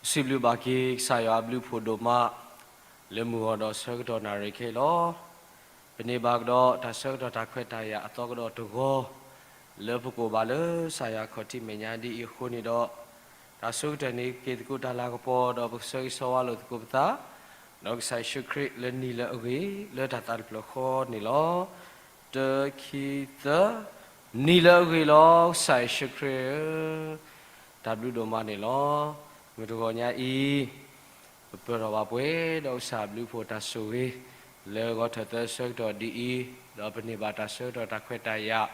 စံးဘျုးဘၣ်က့ၤကစၢ်ယွၤအဘျုးအဖှိၣ်ဒိၣ်မး လၢမုၢ်ဂီၤဒီးဆၢကတီၢ်နၣ်ရံၣ်ခဲအံၤလီၤ. ပန့ၢ်ဘၣ်ကဒီးတၢ်ဆၢကတီၢ်တၢ်ခွဲးတၢ်ယာ်အသီကဒီးတဂီၤ လၢပကအိၣ်ဘၣ်လၢကစၢ်ယွၤခီၣ်ထံးမဲာ်ညါဒ်အံၤအဃိန့ၣ်ဒီး, တၢ်ဆိကတၢၢ်န့ၣ်က့ၤသကိးတၢ်လၤကပီၤ ဒီးပကဆၢဂ့ၤဆၢဝါလိာ်သကိးပသး ဒီးကစၢ်ယ့ၣ်ၡူးခရံာ်လၢနံၤလၢအဂ့ၤ လၢတၢ်သးတဖျၢၣ်ဃီန့ၣ်လီၤ. တၢ ခံ သၢ, နံၤလၢအဂ့ၤလီၤ ကစၢ်ယ့ၣ်ၡူးခရံာ်ဧၢ, တၢ်ဘျုးဒိၣ်မးန့ၣ်လီၤ. မုၢ်တဂီၤညါအံၤ ပပၢၢ်ထီၣ်ဘၣ်ပှဲၤဒီးကစၢ်အဘျုးအဖှိၣ်တၢ်ဆိၣ်ဂ့ၤ လၢဂီၤထၢၣ်သၢဆၢကတီၢ်ဒ်အံၤ, ဒီးပန့ၢ်ဘၣ်တၢ်ဆၢကတီၢ်တၢ်ခွဲးတၢ်ယာ်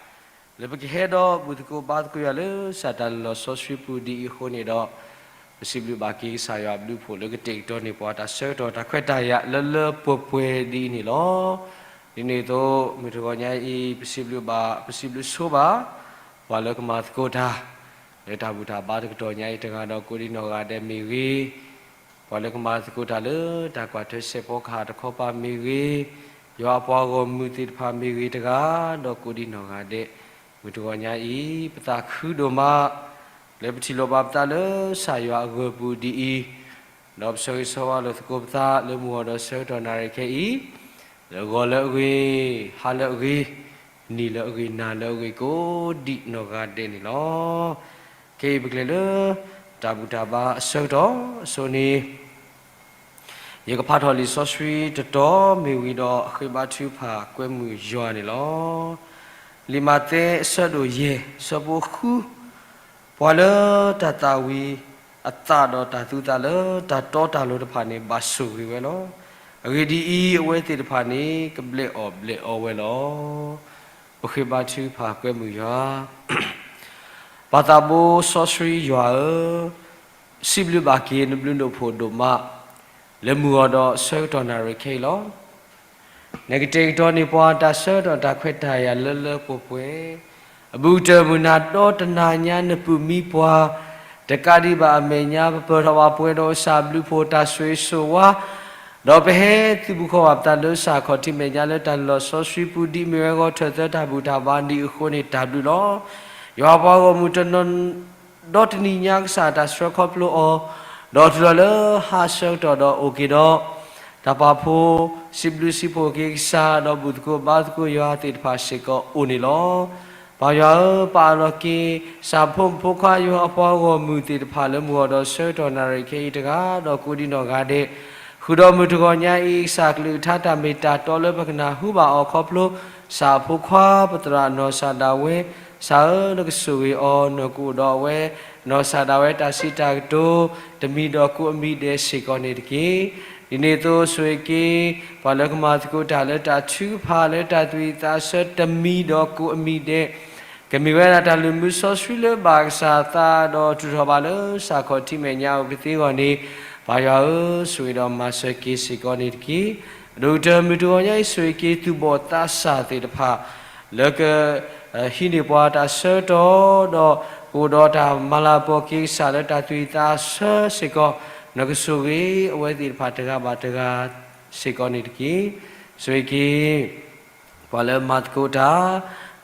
လၢပကဟဲဒီးဘူၣ်သကိးဘါသကိးယွၤလၢကစၢ်တၢ်လီၢ်စီဆှံပူၤဒ်အံၤအဃိန့ၣ်ဒီး, ပစံးဘျုးဘၣ်က့ၤကစၢ်ယွၤအဘျုးအဖှိၣ်လၢကတဲာ်ကတီၤန့ၢ်ပှၤတၢ်ဆၢကတီၢ်တၢ်ခွဲးတၢ်ယာ်လၢလၢပှဲၤပှဲၤဒ်အံၤန့ၣ်လီၤ. ဒ်န့ၣ်အသိး မုၢ်တဂီၤညါအံၤ ပစံးဘျုးဘၣ် ပစံးဘျုးဆိဘၣ် ပှၤလၢကမၤသကိးတၢ် လၢတၢ်ဘူၣ်တၢ်ဘါတကတီၢ်ညါအံၤတဂၤဒီးကိးဒံနီၢ်ဂၤဒဲးမ့ၢ်ဂ့ၤ, ပှၤလၢကမၤသကိးတၢ်လၢတၢ်ကွၢ်ထွဲစဲးဖီကဟၣ်တခီပၤမ့ၢ်ဂ့ၤ, ယွၤအပှၤဂီၢ်မုၢ်သ့ၣ်တဖၣ်မ့ၢ်ဂ့ၤတဂၤဒီးကိးဒံနီၢ်ဂၤဒဲး, မုၢ်တဂီၤညါအံၤ ပသးခုဒိၣ်မး လၢပထံၣ်လိာ်ဘၣ်ပသးလၢကစၢ်ယွၤအဂၢၤပူၤဒ်အံၤ, ဒီးပဆၢဂ့ၤဆၢဝါလိာ်သကိးပသးလၢမုၢ်ဂီၤဒီးဆၢကတီၢ်နၣ်ရံၣ်ခဲအံၤ, လၢဂီၤလၢအဂ့ၤ, ဟါလၢအဂ့ၤ, နံၤလၢအဂ့ၤ, နၤလၢအဂ့ၤ ကိးဒံနီၢ်ဂၤဒဲးန့ၣ်လီၤ. ခဲအံၤပကလဲၤလၢ တၢ်ဘူၣ်တၢ်ဘါအဆၢကတီၢ်အစိၤန့ၣ် ယကဖးထီၣ်လံာ်စီဆှံတတီၤမ့ၢ်ဝံၤဒီးဃ့ဘါထုကဖၣ်ကွဲမုာ်ယွၤန့ၣ်လီၤ. လံာ်မးသဲအဆၢဒိၣ်ယဲၢ် အဆၢဖိဃု, ပှၤလၢတၢ်သၣ်ဝံၤအသးဒီးတၢ်သူသးလၢတၢ်တီတၢ်လိၤတဖၣ်န့ၣ် ဘၣ်ဆိၣ်ဂ့ၤဝဲလီၤ. အဂ့ၢ်ဒ်အံၤ, အဝဲသ့ၣ်တဖၣ်န့ၣ် ကဘျဲးအီၣ်ဘျဲးအီဝဲလီၤ. ပဃ့ဘါထုကဖၣ်ကွဲမုာ်ယွၤ ပၢ်သးဘိစီဆှံယွၤဧၢ, စံးဘျုးဘၣ်က့ၤနဘျုးနဖှိၣ်ဒိၣ်မး လၢမုၢ်ဂီၤဒီးဆၢကတီၢ်နၣ်ရံၣ်ခဲအံၤလီၤ. နကတဲာ်ကတီၤန့ၢ်ပှၤတၢ်ဆၢကတီၢ်တၢ်ခွဲးတၢ်ယာ်လၢလၢပှဲၤပှဲၤ, အဘူးကတၢၢ်မုၢ်နၤဒီတနၤညါနပုၢ်မံပှၤ တကးဒံးဘၣ်အမဲာ်ညါ ပပၢၢ်ထီၣ်ဘၣ်ပှဲၤဒီးကစၢ်ဘျုးဖှိၣ်တၢ်ဆိၣ်ဂ့ၤဆိၣ်ဝါ ဒီးပဟဲသုးဘူးဃီၤဘၣ်ပသးလၢကစၢ်ခီၣ်ထံးမဲာ်ညါလၢတၢ်လီၢ်စီဆှံပူၤဒ်မ့ၢ်ဝဲဂီၤထၢၣ်သၢတၢ်ဘူၣ်တၢ်ဘါဒ်အံၤအဃိန့ၣ် တၢ်ဘျုးလီၤ. ယွၤပှၤဂီၢ်မုၢ်တနီၤ ဒီတနံၤညါကစၢ်တၢ်ဆှၢခီဖျိအီၤ, ဒီးတုၤလီၤလၢဟါဆၢကတီၢ်ဒီးအိၣ်က့ၤဒီး တၢ်ပာ်ဖှိၣ် စံးဘျုးစံးဖှိၣ်က့ၤကစၢ် ဒီးဘူၣ်သကိးဘါသကိးယွၤသ့ၣ်တဖၣ်စ့ၢ်ကီးအိၣ်န့ၣ်လီၤ. ပၢ်ယွၤဧၢ, ပာ်အလီၤက့ၤ ကစၢ်ဖိမုၣ်ဖိခွါယွၤအပှၤဂီၢ်မုၢ်သ့ၣ်တဖၣ်လၢမုၢ်ဂီၤဒီးဆၢကတီၢ်နၣ်ရံၣ်ခဲအံၤတဂၤ ဒီးကိးဒံနီၢ်ဂၤဒဲး, ဃုာ်ဒီးမုၢ်တဂီၤညါအံၤ ကစၢ်ကလုၢ်ကထါတၢ်မ့ၢ်တၢ်တီလၢပကနၢ်ဟူဘၣ်အီၤခီဖျိ ကစၢ်အဖိခွါပသရၣ်နီၢ်ကစၢ်ဒၣ်ဝဲ, ကစၢ်ဧၢ နကဆိၣ်ဂ့ၤအီၤ နကအိၣ်ဒီးအဝဲ နီၢ်ကစၢ်ဒၣ်ဝဲတၢ်စံးတၢ်ကတိၤ တမံၤဒီးကိးအမံၤဒဲးစ့ၢ်ကီးန့ၣ်တက့ၢ်. ဒ်န့ၣ်အသိးဆိၣ်ဂ့ၤက့ၤ ပှၤလၢကမၤသကိးတၢ်လၢတၢ်ထုကဖၣ်လၢတၢ်သူၣ်ဝံၣ်သးဆၢတမံၤဒီးကိးအမံၤဒဲး ကမ့ၢ်ဝဲဒၣ်တၢ်လုၢ်မုာ်စီဆှံလၢဘၣ်ကစၢ်သးဒီးတူၢ်ထီၣ်ဘၣ်လၢကစၢ်ခီၣ်ထံးမဲာ်ညါအိၣ်ကသ့အဂီၢ်န့ၣ်, ပၢ်ယွၤဧၢ, ဆိၣ်ဂ့ၤဒီးမၤစၢၤက့ၤစ့ၢ်ကီးန့ၣ်တက့ၢ်. အဒိၣ်ကတၢၢ်မုၢ်တဂီၤညါအံၤ ဆိၣ်ဂ့ၤက့ၤသူၣ်ဘီၣ်သးစၢ်သ့ၣ်တဖၣ် လၢက ဟံးန့ၢ်ပှၤတၢ်ဆၢကတီၢ် ဒီးကအိၣ်ဒီးတၢ်မၤလၤကပီၤက့ၤကစၢ်လၢတၢ်သူၣ်ဝံၣ်သးဆၢစ့ၢ်ကီး, နကဆိၣ်ဂ့ၤအဝဲသ့ၣ်တဖၣ်တဂၤဘၣ်တဂၤစ့ၢ်ကီးန့ၣ်တက့ၢ်. ဆိၣ်ဂ့ၤက့ၤ ပှၤလၢမၤသကိးတၢ်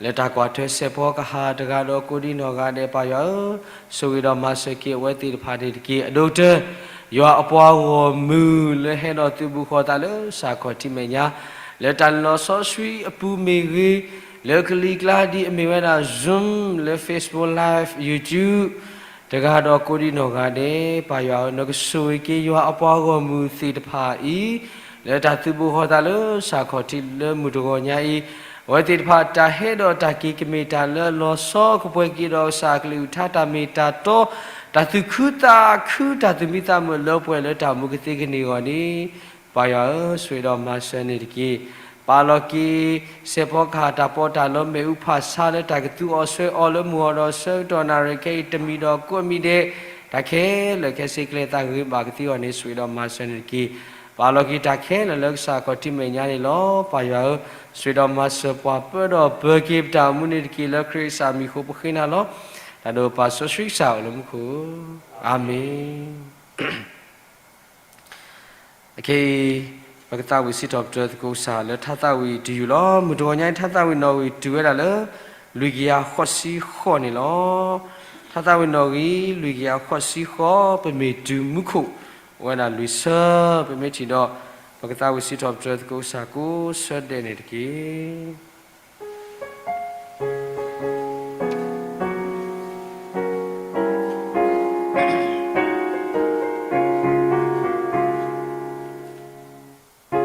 လၢတၢ်ကွၢ်ထွဲစဲးဖီကဟၣ်တဂၤဒီးကိးဒံနီၢ်ဂၤဒဲး ပၢ်ယွၤဧၢ, ဆိၣ်ဂ့ၤဒီးမၤစၢၤက့ၤအဝဲသ့ၣ်တဖၣ်န့ၣ်တက့ၢ်. အဒိၣ်ကတၢၢ် ယွၤအပှၤဂီၢ်မုၢ်လၢဟဲဒီးသုးဘူးဃီၤသးလၢကစၢ်ခီၣ်ထံးမဲာ်ညါ လၢတၢ်လီၢ်စီဆှံအပူၤမ့ၢ်ဂ့ၤ, လၢကလံၤကျါဒ်အမ့ၢ်ဝဲဒၣ် Zoom လၢ Facebook Live YouTube တဂၤဒီးကိးဒံနီၢ်ဂၤဒဲး, ပၢ်ယွၤဧၢ, နကဆိၣ်ဂ့ၤက့ၤယွၤအပှၤဂီၢ်မုၢ်သ့ၣ်တဖၣ်အံၤ လၢတၢ်သုးဘူးဃီၤသးလၢကစၢ်ခီၣ်ထံးလၢမုၢ်တဂီၤညါအံၤ, အဝဲသ့ၣ်တဖၣ်တၢ်ဟဲဒီးတၢ်က့ၤကမ့ၢ်တၢ်လၢလီၤဆီကပှဲၤက့ၤဒီးကစၢ်ကလုၢ်ကထါတၢ်မ့ၢ်တၢ်တီ, တၢ်သူၣ်ခုသးခု တၢ်သူၣ်မံသးမုာ်လၢပှဲၤလၢတၢ်မူကသ့ကန့ၢ်အဂီၢ်န့ၣ်, ပၢ်ယွၤဧၢ, ဆိၣ်ဂ့ၤဒီးမၤစၢၤန့ၣ်တက့ၢ်. ပာ်လီၤက့ၤ စဲးဖီကဟၣ်တၢ်ပီးတၢ်လီ မ့ၣ်အူဖးဆါလၢတၢ်ကသူအီၤဆှၢအီၤလၢမုၢ်ဂီၤဒီးဆၢကတီၢ်နၣ်ရံၣ်ခဲအံၤတမံၤဒီးကိးအမံၤဒဲး, တၢ်ခဲလၢာ်ခဲဆ့ကျဲသးဂ့ၤဘၣ်ကသ့အဂီၢ်န့ၣ် ဆိၣ်ဂ့ၤဒီးမၤစၢၤန့ၣ်တက့ၢ်. ပာ်လီၤက့ၤတၢ်ခဲလၢာ်လၢကစၢ်ခီၣ်ထံးမဲာ်ညါန့ၣ်လီၤ. ပၢ်ယွၤဧၢ, ဆိၣ်ဂ့ၤဒီးမၤစၢၤပှၤပၢဒီးပၢၤက့ၤပတၢ်အိၣ်မူန့ၣ်တက့ၢ်. လၢခရံာ်ကစၢ်မံၤအဃိပဃ့နၤလီၤ. တၢ်ဒိးပၢ်စီဆှံကစၢ်အိၣ်လၢမူခိၣ်, အၤမ့ၣ်. အခဲအံၤ ပကသးဝံၣ်စံးထီၣ်ပတြၢၤသကိးကစၢ်လၢထါသးဝံၣ်တယုၢ်လီၤ. မုၢ်တဂီၤညါအံၤ ထါသးဝံၣ်နီၣ်ဂံၢ်တုၤဝဲဒၣ်လၢ လွံၢ်ကယၤဃိးဆံဃိးန့ၣ်လီၤ. ထါသးဝံၣ်နီၣ်ဂံၢ်လွံၢ်ကယၤဃိးဆံဃိး, ပမ့ၢ်တုၤမူခိၣ်, အိၣ်ဝဲဒၣ်လွံၢ်ဆၢ, ပမ့ၢ်ထံၣ်ဒီး ပကသးဝံၣ်စံးထီၣ်ပတြၢၤသကိးကစၢ်ကိးဆၢဒဲးန့ၣ်တက့ၢ်.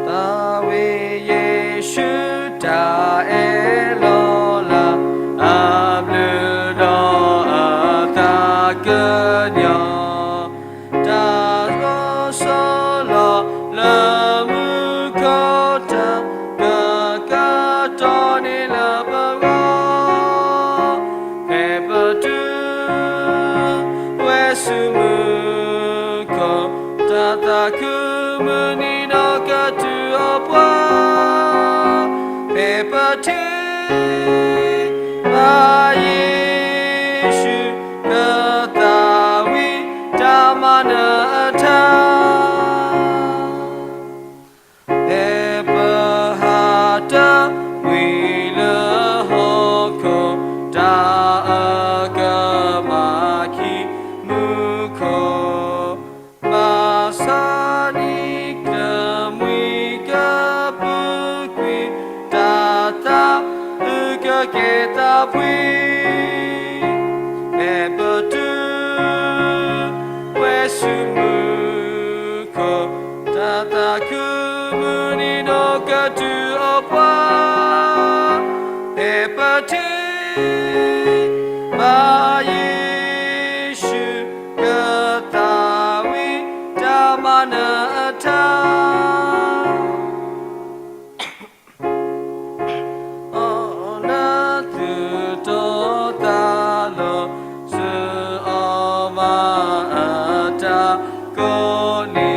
သးဝံၣ်ယ့ၣ်ၡူးတၢ်အဲၣ်လီၤလး, အဘျုးဒီးအသးကညီၤ, တၢ်ဂီၤဆိးလီၤလၢမူခိၣ်, တၢ်ကကတီၢ်န့ၢ်လၢပဂီၢ်, ဖဲပတုၤ ဝဲဆူမူခိၣ်, တၢ်သးခုမုၢ်နံၤနီၢ်ကတုၤအိၣ်ပှၤ, ဖဲပထံၣ် ဘၣ်ယ့ၣ်ၡူး ကသးဝံၣ်တၢ်မၤနၢၤအတၢ် ဖဲပဟးတဝံၤလၢဟီၣ်ခိၣ်, တၢ်အကမၣ်ခံမူခိၣ်, ဘၣ်ဆၣ်နံၤကမှံကပုၢ်ကွံာ်, တၢ်သးအုးကကဲသးဖှံ, ဖဲပတုၤ ဝဲဆူမူခိၣ်, တၢ်သးခုမုၢ်နံၤနီၢ်ကတုၤအိၣ်ပှၤ, ဖဲပထံၣ် ဘၣ်ယ့ၣ်ၡူး ကသးဝံၣ်တၢ်မၤနၢၤအတၢ် အီၤလၢသုးတီၤသးလီၤ, ဆူအီၤမၤအတၢ်ကိးနံ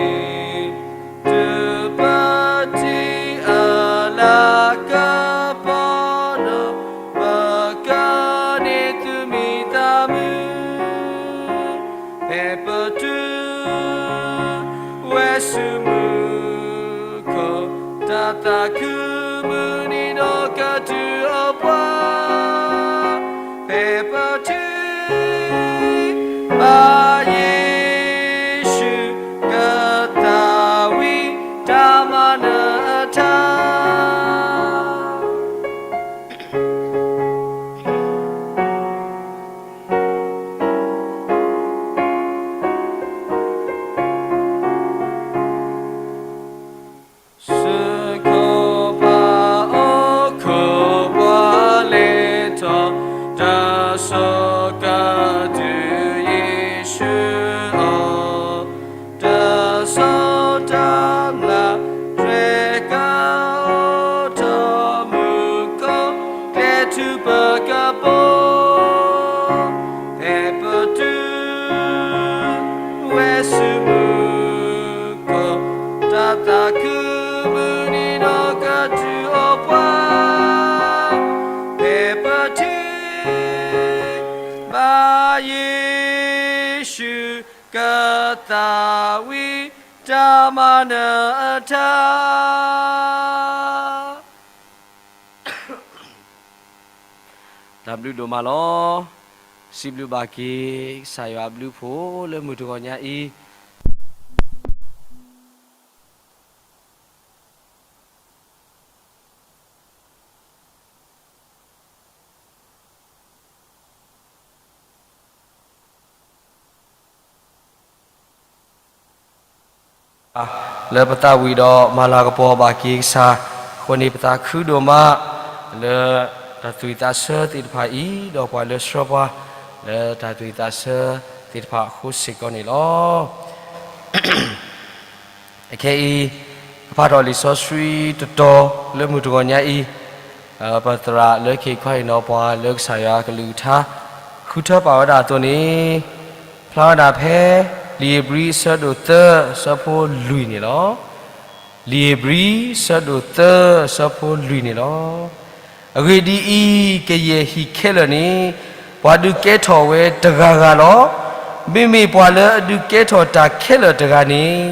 ၤ, တုၤပထံၣ်အလၤကပီၤဒီး, ပကန့ၢ်သုမံၤသးမုာ် ဖဲပတုၤ ဝဲဆူမူခိၣ်, တၢ်သးခုမုၢ်နံၤနီၢ်ကတုၤအိၣ်ပှၤ, ဖဲပထံၣ် ဘၣ်ယ့ၣ်ၡူး ကသးဝံၣ်တၢ်မၤနၢၤအတၢ် ဆူခိၣ်ဖးအိၣ်ခိၣ်ပှၤလဲၤထီၣ်, တၢ်စီကၤတုၤယ့ၣ်ၡူးအီၤ, တၢ်စီတၢ်မျၢ် တြဲၤကၤအိၣ်ထီၣ်မူခိၣ်, ကျဲထူပကပီၤ ဖဲပတုၤ ဝဲဆူမူခိၣ်, တၢ်သးခုမုၢ်နံၤနီၢ်ကတုၤအိၣ်ပှၤ, ဖဲပထံၣ် ဘၣ်ယ့ၣ်ၡူး ကသးဝံၣ်တၢ်မၤနၢၤအတၢ် တၢ်ဘျုးဒိၣ်မးလီၤ. စံးဘျုးဘၣ်က့ၤ ကစၢ်ယွၤအဘျုးအဖှိၣ်လၢမုၢ်တဂီၤညါအံၤ လၢပသးဝံၣ်ဒီးမၤလၤကပီၤဘၣ်က့ၤကစၢ်, အဃိန့ၣ်ပသးခုဒိၣ်မး လၢတၢ်သူၣ်ဝံၣ်သးဆၢသ့ၣ်တဖၣ်အံၤ, ဒီးပှၤလၢဆှၢပှၤ လၢတၢ်သူၣ်ဝံၣ်သးဆၢသ့ၣ်တဖၣ်အဃိစ့ၢ်ကီးန့ၣ်လီၤ. အခဲအံၤ ကဖးထီၣ်လံာ်စီဆှံတတီၤလၢမုၢ်တဂီၤညါအံၤ, ပသရၣ်လၢခံခီအံၤနီၤ ပှၤလၢကစၢ်ယွၤကလုၢ်ကထါ ဃုထၢပာ်ဝဲဒၣ်အသိးန့ၣ်, ဖျါဝဲဒၣ်ဖဲ လံာ်ဧ့ၤဘြံၤအဆၢဒိၣ်သၢ အဆၢဖိလွံၢ်န့ၣ်လီၤ. လံာ်ဧ့ၤဘြံၤ အဆၢဒိၣ်သၢ အဆၢဖိလွံၢ်န့ၣ်လီၤ. အဂ့ၢ်ဒ်အံၤ, ကယဲၢ်ဟံၣ်ခဲလၢာ်န့ၣ် ပှၤဒုးကဲထီၣ်ဝဲတဂၤဂၤလီၤ. မ့မ့ၢ်ပှၤလၢအဒုးကဲထီၣ်တၢ်ခဲလၢာ်တဂၤန့ၣ်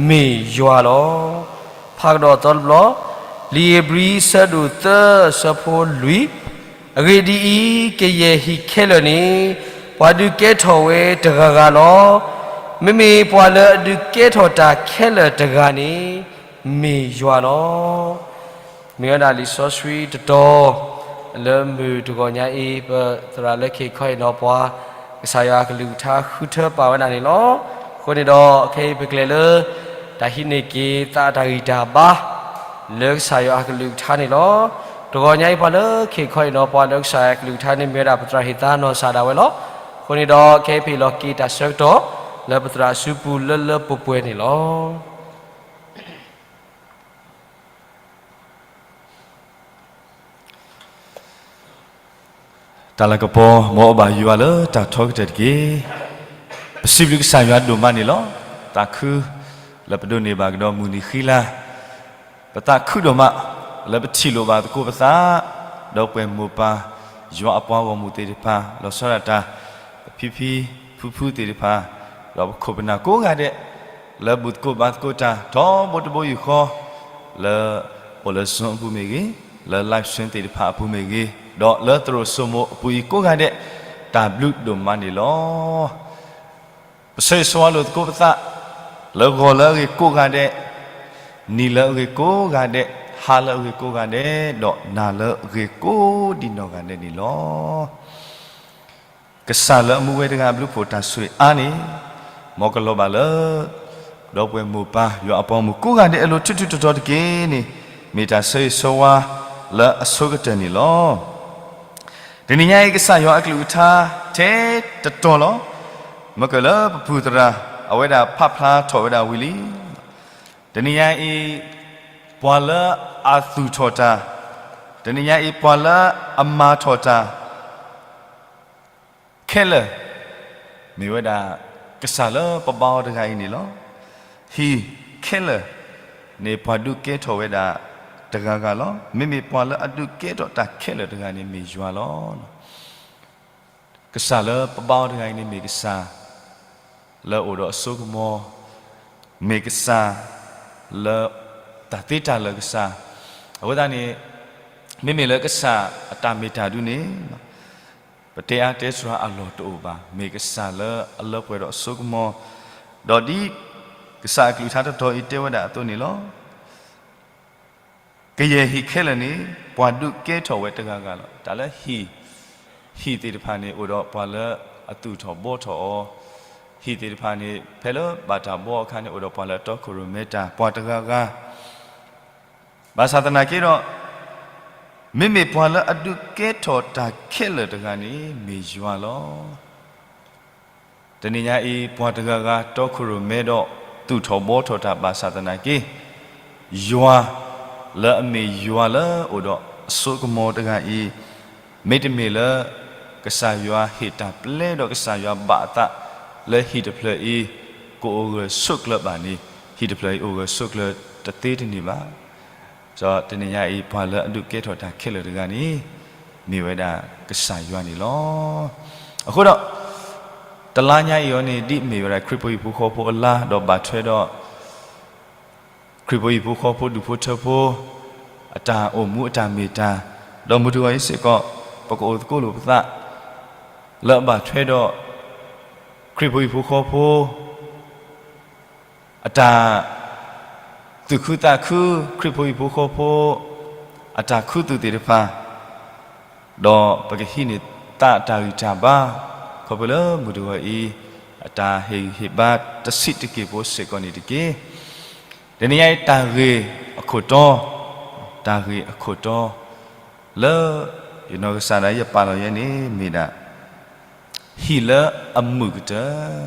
မ့ၢ်ယွၤလီၤ. ဖးကဒီးသီတဘျီ, လံာ်ဧ့ၤဘြံၤ အဆၢဒိၣ်သၢ အဆၢဖိလွံၢ်, အဂ့ၢ်ဒ်အံၤ, ကယဲၢ်ဟံၣ်ခဲလၢာ်န့ၣ် ပှၤဒုးကဲထီၣ်ဝဲတဂၤဂၤလီၤ. မ့မ့ၢ်ပှၤလၢအဒုးကဲထီၣ်တၢ်ခဲလၢာ်တဂၤန့ၣ် မ့ၢ်ယွၤလီၤ. မ့ၢ်ဝဲဒၣ်လံာ်စီဆှံတတီၤ လၢမုၢ်တဂီၤညါအံၤ ပသရၣ်လၢခဲအံၤခီအံၤနီၤ ပှၤကစၢ်ယွၤအကလုၢ်ကထါဃုထၢပာ်ဝဲဒၣ်န့ၣ်လီၤ. အဃိန့ၣ်ဒီး ခဲအံၤပကျဲၤလၢ တၢ်ဟံးန့ၢ်က့ၤသးအတၢ်ဂံၢ်တၢ်ဘါ လၢကစၢ်ယွၤအကလုၢ်ကထါန့ၣ်လီၤ. တဂီၤညါအံၤ ပှၤလၢခဲအံၤခီအံၤနီၤ ပှၤလၢကစၢ်ယွၤအကလုၢ်ကထါန့ၣ် မ့ၢ်ဝဲဒၣ်ပသရၣ်ဟ့ၣ်သါနီၢ်စၢ်ဒၣ်ဝဲလီၤ. အဃိန့ၣ်ဒီး ခဲအံၤပဟ့ၣ်လီၤက့ၤတၢ်ဆၢကတီၢ် လၢပသရၣ်အစုပူၤလၢလၢပှဲၤပှဲၤန့ၣ်လီၤ. တၢ်လၤကပီၤ မ်အဘၣ်ယွၤလၢတၢ်ထီကတၢၢ်တက့ၢ်. ပစံးဘျုးကစၢ်ယွၤဒိၣ်မးန့ၣ်လီၤ. သးခုလၢပဒိးန့ၢ်ဘၣ်ကဒီးမုၢ်နံၤဃံလၤ, ပသးခုဒိၣ်မး လၢပထံၣ်လိာ်ဘၣ်သကိးပသး, ဒီးပှဲၤမိၢ်ပၢ် ယွၤအပှၤဂီၢ်မုၢ်သ့ၣ်တဖၣ် လီၤဆီဒၣ်တၢ် ပဖံဖံ ဖုဖုသ့ၣ်တဖၣ်, ဒီးပခိၣ်ပနၢ်ကိးဂၤဒဲး လၢဘူၣ်သကိးဘါသကိးတၢ် ထီဘိတဘိယူၢ်ဃီ လၢအိၣ်လၢ Zoom အပူၤမ့ၢ်ဂ့ၤ, လၢ live stream သ့ၣ်တဖၣ်အပူၤမ့ၢ်ဂ့ၤ, ဒီးလၢသရိာ်စိမိၤအပူၤအံၤကိးဂၤဒဲး, တၢ်ဘျုးဒိၣ်မးန့ၣ်လီၤ. ပဆၢဂ့ၤဆၢဝါလိာ်သကိးပသး လၢဂီၤလၢအဂ့ၤကိးဂၤဒဲး, နံၤလၢအဂ့ၤကိးဂၤဒဲး, ဟါလၢအဂ့ၤကိးဂၤဒဲး, ဒီးနၤလၢအဂ့ၤကိးဒံးနီၢ်ဂၤဒဲးန့ၣ်လီၤ. ကစၢ်လၢအမူဝဲတဂၤအဘျုးဖှိၣ်တၢ်ဆိၣ်ဂ့ၤအါန့ၣ်, မ်ကလီၤဘၣ်လၢ ဒီပုၢ်ဝဲၢ်မိၢ်ပၢ် ယွၤအပှၤဂီၢ်မုၢ်ကိးဂၤဒဲးအလိၤ ထူထူတီတီတက့ၢ်န့ၣ်, မ့ၢ်တၢ်ဆၢဂ့ၤဆၢဝါလၢအဆိကတၢၢ်န့ၣ်လီၤ. တနံၤညါအံၤ ကစၢ်ယွၤအကလုၢ်ကထါထဲတတီၤလီၤ. မ့ၢ်ကလၢပပူၤသရၣ် အဝဲဒၣ်ဖးဖျါထီၣ်ဝဲဒၣ်ဝံၤလံ. တနံၤညါအံၤ ပှၤလၢအသူၣ်ထီၣ်တၢ်, တနံၤညါအံၤ ပှၤလၢအမၤထီၣ်တၢ် ခဲလၢာ် မ့ၢ်ဝဲဒၣ် ကစၢ်လၢပဘါအီၤတဂၤအံၤန့ၣ်လီၤ. ဟံၣ်ခဲလၢာ်န့ၣ် ပှၤဒုးကဲထီၣ်ဝဲဒၣ်တဂၤဂၤလီၤ. မ့မ့ၢ်ပှၤလၢအဒုးကဲထီၣ်တၢ်ခဲလၢာ်တဂၤန့ၣ် မ့ၢ်ယွၤလီၤ. ကစၢ်လၢပဘါအီၤတဂၤအံၤန့ၣ် မ့ၢ်ကစၢ်လၢအအိၣ်ဒီးအစိကမီၤ, မ့ၢ်ကစၢ်လၢတၢ်သ့တၢ်လၢာ်ကစၢ်. အဃိသတးန့ၣ် မ့မ့ၢ်လၢကစၢ်အတၢ်မ့ၢ်တၢ်ဒုးန့ၣ် ပတဲအါတဲစှၤအလီၢ်တအိၣ်ဘၣ်. မ့ၢ်ကစၢ်လၢအလၢပှဲၤဒီးအစိကမီၤ, ဒီးဒ်ကစၢ်အကလုၢ်ကထါတတီၤအံၤတဲဝဲဒၣ်အသိးန့ၣ်လီၤ. ကယဲၢ်ဟံၣ်ခဲလၢာ်န့ၣ် ပှၤဒုးကဲထီၣ်ဝဲတဂၤဂၤလီၤ. တၢ်လၢဟံၣ်, ဟံၣ်သ့ၣ်တဖၣ်န့ၣ် အိၣ်ဒီးပှၤလၢအသူၣ်ထီၣ်ဘှီထီၣ်အီၤ, ဟံၣ်သ့ၣ်တဖၣ်န့ၣ် ဖဲလၢဘၣ်တၢ်ဘှီအခါန့ၣ် အိၣ်ဒီးပှၤလၢအတီခိၣ်ရိၣ်မဲတၢ် ပှၤတဂၤဂၤ ဘၣ်ဆၣ်သနာ်က့ဒီး မ့မ့ၢ်ပှၤလၢအဒုးကဲထီၣ်တၢ်ခဲလၢာ်တဂၤန့ၣ် မ့ၢ်ယွၤလီၤ. တနံၤညါအံၤ ပှၤတဂၤဂၤတီခိၣ်ရိၣ်မဲဒီး သူၣ်ထီၣ်ဘှီထီၣ်တၢ်ဘၣ်ဆၣ်သနာ်က့ ယွၤလၢအမ့ၢ်ယွၤလၢအိၣ်ဒီးအစိကမီၤတဂၤအံၤ, မ့တမ့ၢ်လၢ ကစၢ်ယွၤဟ့ၣ်တၢ်ပျဲဒီးကစၢ်ယွၤဘၣ်အသးလၢဟံၣ်တဖျၢၣ်အံၤ ကအိၣ်ဂၢၢ်ဆိးကျၢၤဘၣ်န့ၣ် ဟံၣ်တဖျၢၣ်အံၤအိၣ်ဂၢၢ်ဆိးကျၢၤတသ့တန့ၢ်ဘၣ်. ဒီးတနံၤညါအံၤ ပှၤလၢအဒုးကဲထီၣ်တၢ်ခဲလၢာ်တဂၤန့ၣ် မ့ၢ်ဝဲဒၣ်ကစၢ်ယွၤန့ၣ်လီၤ. အဃိဒီး တလါညါအံၤအီၤန့ၣ် ဒ်အမ့ၢ်ဝဲဒၣ်ခရံာ်ဖိဟံၣ်ဖိဃီဖိအလါ ဒီးဘၣ်ထွဲဒီး ခရံာ်ဖိဟံၣ်ဖိဃီဖိဒူၣ်ဖိထၢဖိ အတၢ်အိၣ်မူအတၢ်မ့ၢ်တၢ်, ဒီးမုၢ်တဂီၤအံၤစ့ၢ်ကီး ပကအိၣ်သကိးလိာ်ပသး လၢအဘၣ်ထွဲဒီး ခရံာ်ဖိဟံၣ်ဖိဃီဖိ အတၢ်သူၣ်ခုသးခု ခရံာ်ဖိဟံၣ်ဖိဃီဖိ အတၢ်ခူသူၣ်သ့ၣ်တဖၣ် ဒီးပကဟံးန့ၢ်သးတၢ်ဂံၢ်တၢ်ဘါ ခီဖျိလၢမုၢ်တဂီၤအံၤ အတၢ်ဟ့ၣ်ဂံၢ်ဟ့ၣ်ဘါတဆံးတက့ၢ်ဖိစ့ၢ်ကီးန့ၣ်တက့ၢ်. တနံၤညါအံၤတၢ်ဂ့ၢ်အခိၣ်တီ, တၢ်ဂ့ၢ်အခိၣ်တီ လၢယနီၢ်ကစၢ်ဒၣ်ယပာ်လီၤယဲန့ၣ်မ့ၢ်ဒၣ် ဟံၣ်လၢအမုာ်ကတၢၢ်,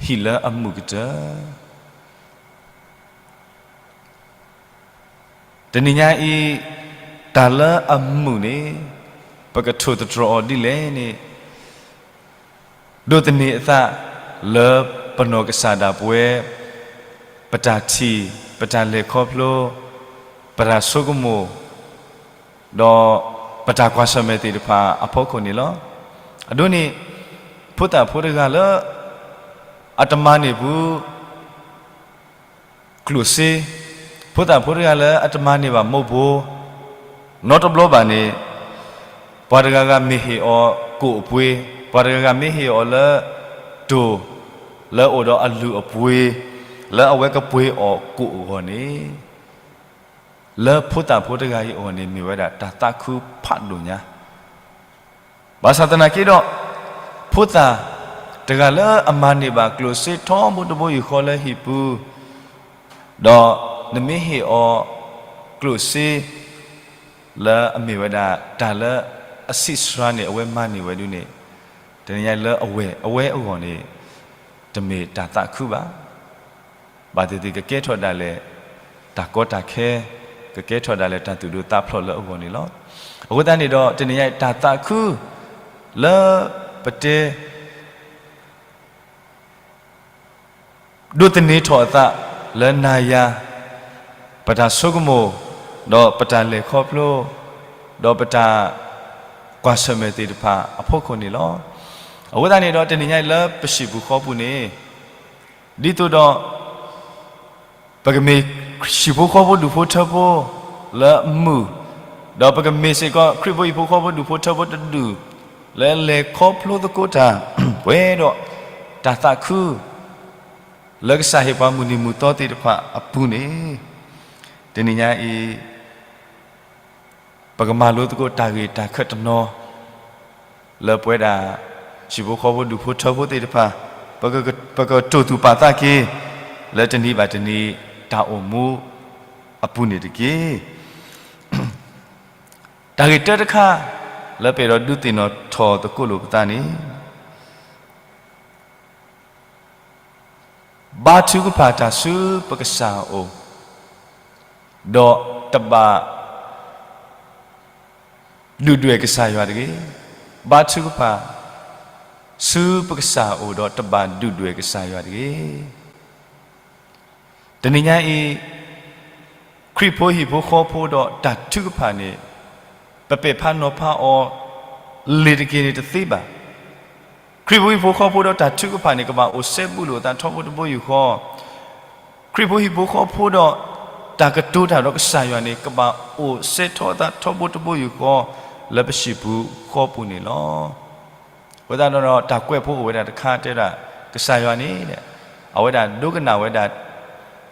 ဟံၣ်လၢအမုာ်ကတၢၢ်. တနံၤညါအံၤ တၢ်လၢအမုာ်န့ၣ် ပကထိၣ်သတြီၤအီၤဒ်လဲၣ်န့ၣ် ဒိးသန့ၤအသးလၢပနီၢ်ကစၢ်ဒၣ်ပဝဲ ပတၢ်ထံၣ်, ပတၢ်လဲၤခီဖျိ, ပတၢ်ဆိကမိၣ်, ဒီးပတၢ်ကွၢ်ဆၢၣ်မဲာ်သ့ၣ်တဖၣ်အဖီခိၣ်န့ၣ်လီၤ. အဒိန့ၣ် ဖိသၣ်ဖိတဂၤလၢ အတမၤန့ၢ်ဘူး ကျိၣ်စ့, ဖိသၣ်ဖိတဂၤလၢအတမၤန့ၢ်ဘၣ်မိၢ်ဘိ, နီတဘျီဘၣ်န့ၣ် ပှၤတဂၤဂၤမ့ၢ်ဟ့ၣ်အီၤကိၣ်အပှ့ၤ, ပှၤတဂၤဂၤမ့ၢ်ဟ့ၣ်အီၤလၢတိၤ လၢအအိၣ်ဒီးအလုၢ်အပှ့ၤ လၢအဝဲကပှ့ၤအီၤကိၣ်အဂီၢ်န့ၣ် လၢဖိသၣ်ဖိတဂၤအံၤအဂီၢ်န့ၣ် မ့ၢ်ဝဲဒၣ်တၢ်သးခုဖးဒိၣ်ညါ ဘၣ်ဆၣ်သနာ်က့ဒီး ဖိသၣ်တဂၤလၢအမၤန့ၢ်ဘၣ်ကျိၣ်စ့ထီဘိတဘိယူၢ်ဃီလၢဟံၣ်ပူၤ ဒီးနမ့ၢ်ဟ့ၣ်အီၤကျိၣ်စ့ လၢအမ့ၢ်ဝဲဒၣ်တၢ်လၢအဆံးစှၤန့ၣ် အဝဲမၤန့ၢ်ဝဲဒၣ်န့ၣ် တနံၤညါလၢအဝဲ အဝဲအဂီၢ်န့ၣ် တမ့ၢ်တၢ်သးခုဘၣ်. ဘၣ်သ့ၣ်သ့ၣ်ကကဲထီၣ်ဒၣ်လဲာ် တၢ်ကီတၢ်ခဲ, ကကဲထီၣ်ဒၣ်လဲာ်တၢ်သူၣ်ဒိၣ်သးဖျိးလၢအဂီၢ်န့ၣ်လီၤ. အဃိသတးန့ၣ်ဒီး တနံၤညါအံၤတၢ်သးခု လၢပတဲ ဒိးသန့ၤထီၣ်အသးလၢနၤယၤ ပတၢ်ဆိကမိၣ်, ဒီးပတၢ်လဲၤခီဖျိ, ဒီးပတၢ်ကွၢ်ဆၢၣ်မဲာ်သ့ၣ်တဖၣ်အဖီခိၣ်န့ၣ်လီၤ. အဃိသတးန့ၣ်ဒီး တနံၤညါအံၤလၢပဟံၣ်ပူၤဃီပူၤန့ၣ် ဒ်သိးဒီး ပကမ့ၢ်ဟံၣ်ဖိဃီဖိဒူၣ်ဖိထၢဖိလၢအမုာ်, ဒီးပကမ့ၢ်စ့ၢ်ကီး ခရံာ်ဖိဟံၣ်ဖိဃီဖိဒူၣ်ဖိထၢဖိတဒူၣ် လၢလဲၤခီဖျိသကိးတၢ် ပှဲၤဒီးတၢ်သးခု လၢကစၢ်ဟ့ၣ်ပှၤမုၢ်နံၤမုၢ်သီသ့ၣ်တဖၣ်အပူၤန့ၣ်, တနံၤညါအံၤ ပကမၤလိသကိးတၢ်ဂ့ၢ်တၢ်ခၢၣ်တနီၤ လၢပဝဲဒၣ် ဟံၣ်ဖိဃီဖိဒူၣ်ဖိထၢဖိသ့ၣ်တဖၣ် ပကတိၢ်သူၣ်ပာ်သးက့ၤ လၢတနံၤဘၣ်တနံၤ တၢ်အိၣ်မူအပူၤန့ၣ်တက့ၢ်. တၢ်ဂ့ၢ်တၢတခါ လၢပအဲၣ်ဒိးဒုးသ့ၣ်နီၣ်ထီၣ်သကိးလိာ်ပသးန့ၣ် ဘါထုကဖၣ်တၢ်ဆူပကစၢ်အအိၣ်, ဒီးတဘၣ်ဒုၣ်ဒွဲၣ်ကစၢ်ယွၤတဂ့ၤ. ဘါထုကဖၣ်ဆူပကစၢ်အအိၣ် ဒီးတဘၣ်ဒုၣ်ဒွဲၣ်ကစၢ်ယွၤတဂ့ၤ. တနံၤညါအံၤ ခရံာ်ဖိဟံၣ်ဖိဃီဖိဒီးတၢ်ထုကဖၣ်န့ၣ် ပပဲာ်ဖးနီၤဖးအီၤလ့ၤတက့ၢ်န့ၣ်တသ့ဘၣ်. ခရံာ်ဖိဟံၣ်ဖိဃီဖိဒီးတၢ်ထုကဖၣ်န့ၣ် ကဘၣ်အိၣ်စဲဘူးလိာ်အသးထီဘိတဘိယူၢ်ဃီ, ခရံာ်ဖိဟံၣ်ဖိဃီဖိဒီးတၢ်ကတိၤတၢ်ဒီးကစၢ်ယွၤန့ၣ် ကဘၣ်အိၣ်စဲထီအသးထီဘိတဘိယူၢ်ဃီ လၢပဟံၣ်ပူၤဃီပူၤန့ၣ်လီၤ. အဃိသတးဒီး တၢ်ကွဲးဖိအိၣ်ဝဲဒၣ်တခါတဲဒၣ် ကစၢ်ယွၤန့ၣ် အဝဲဒၣ်ဒိကနၣ်ဝဲဒၣ်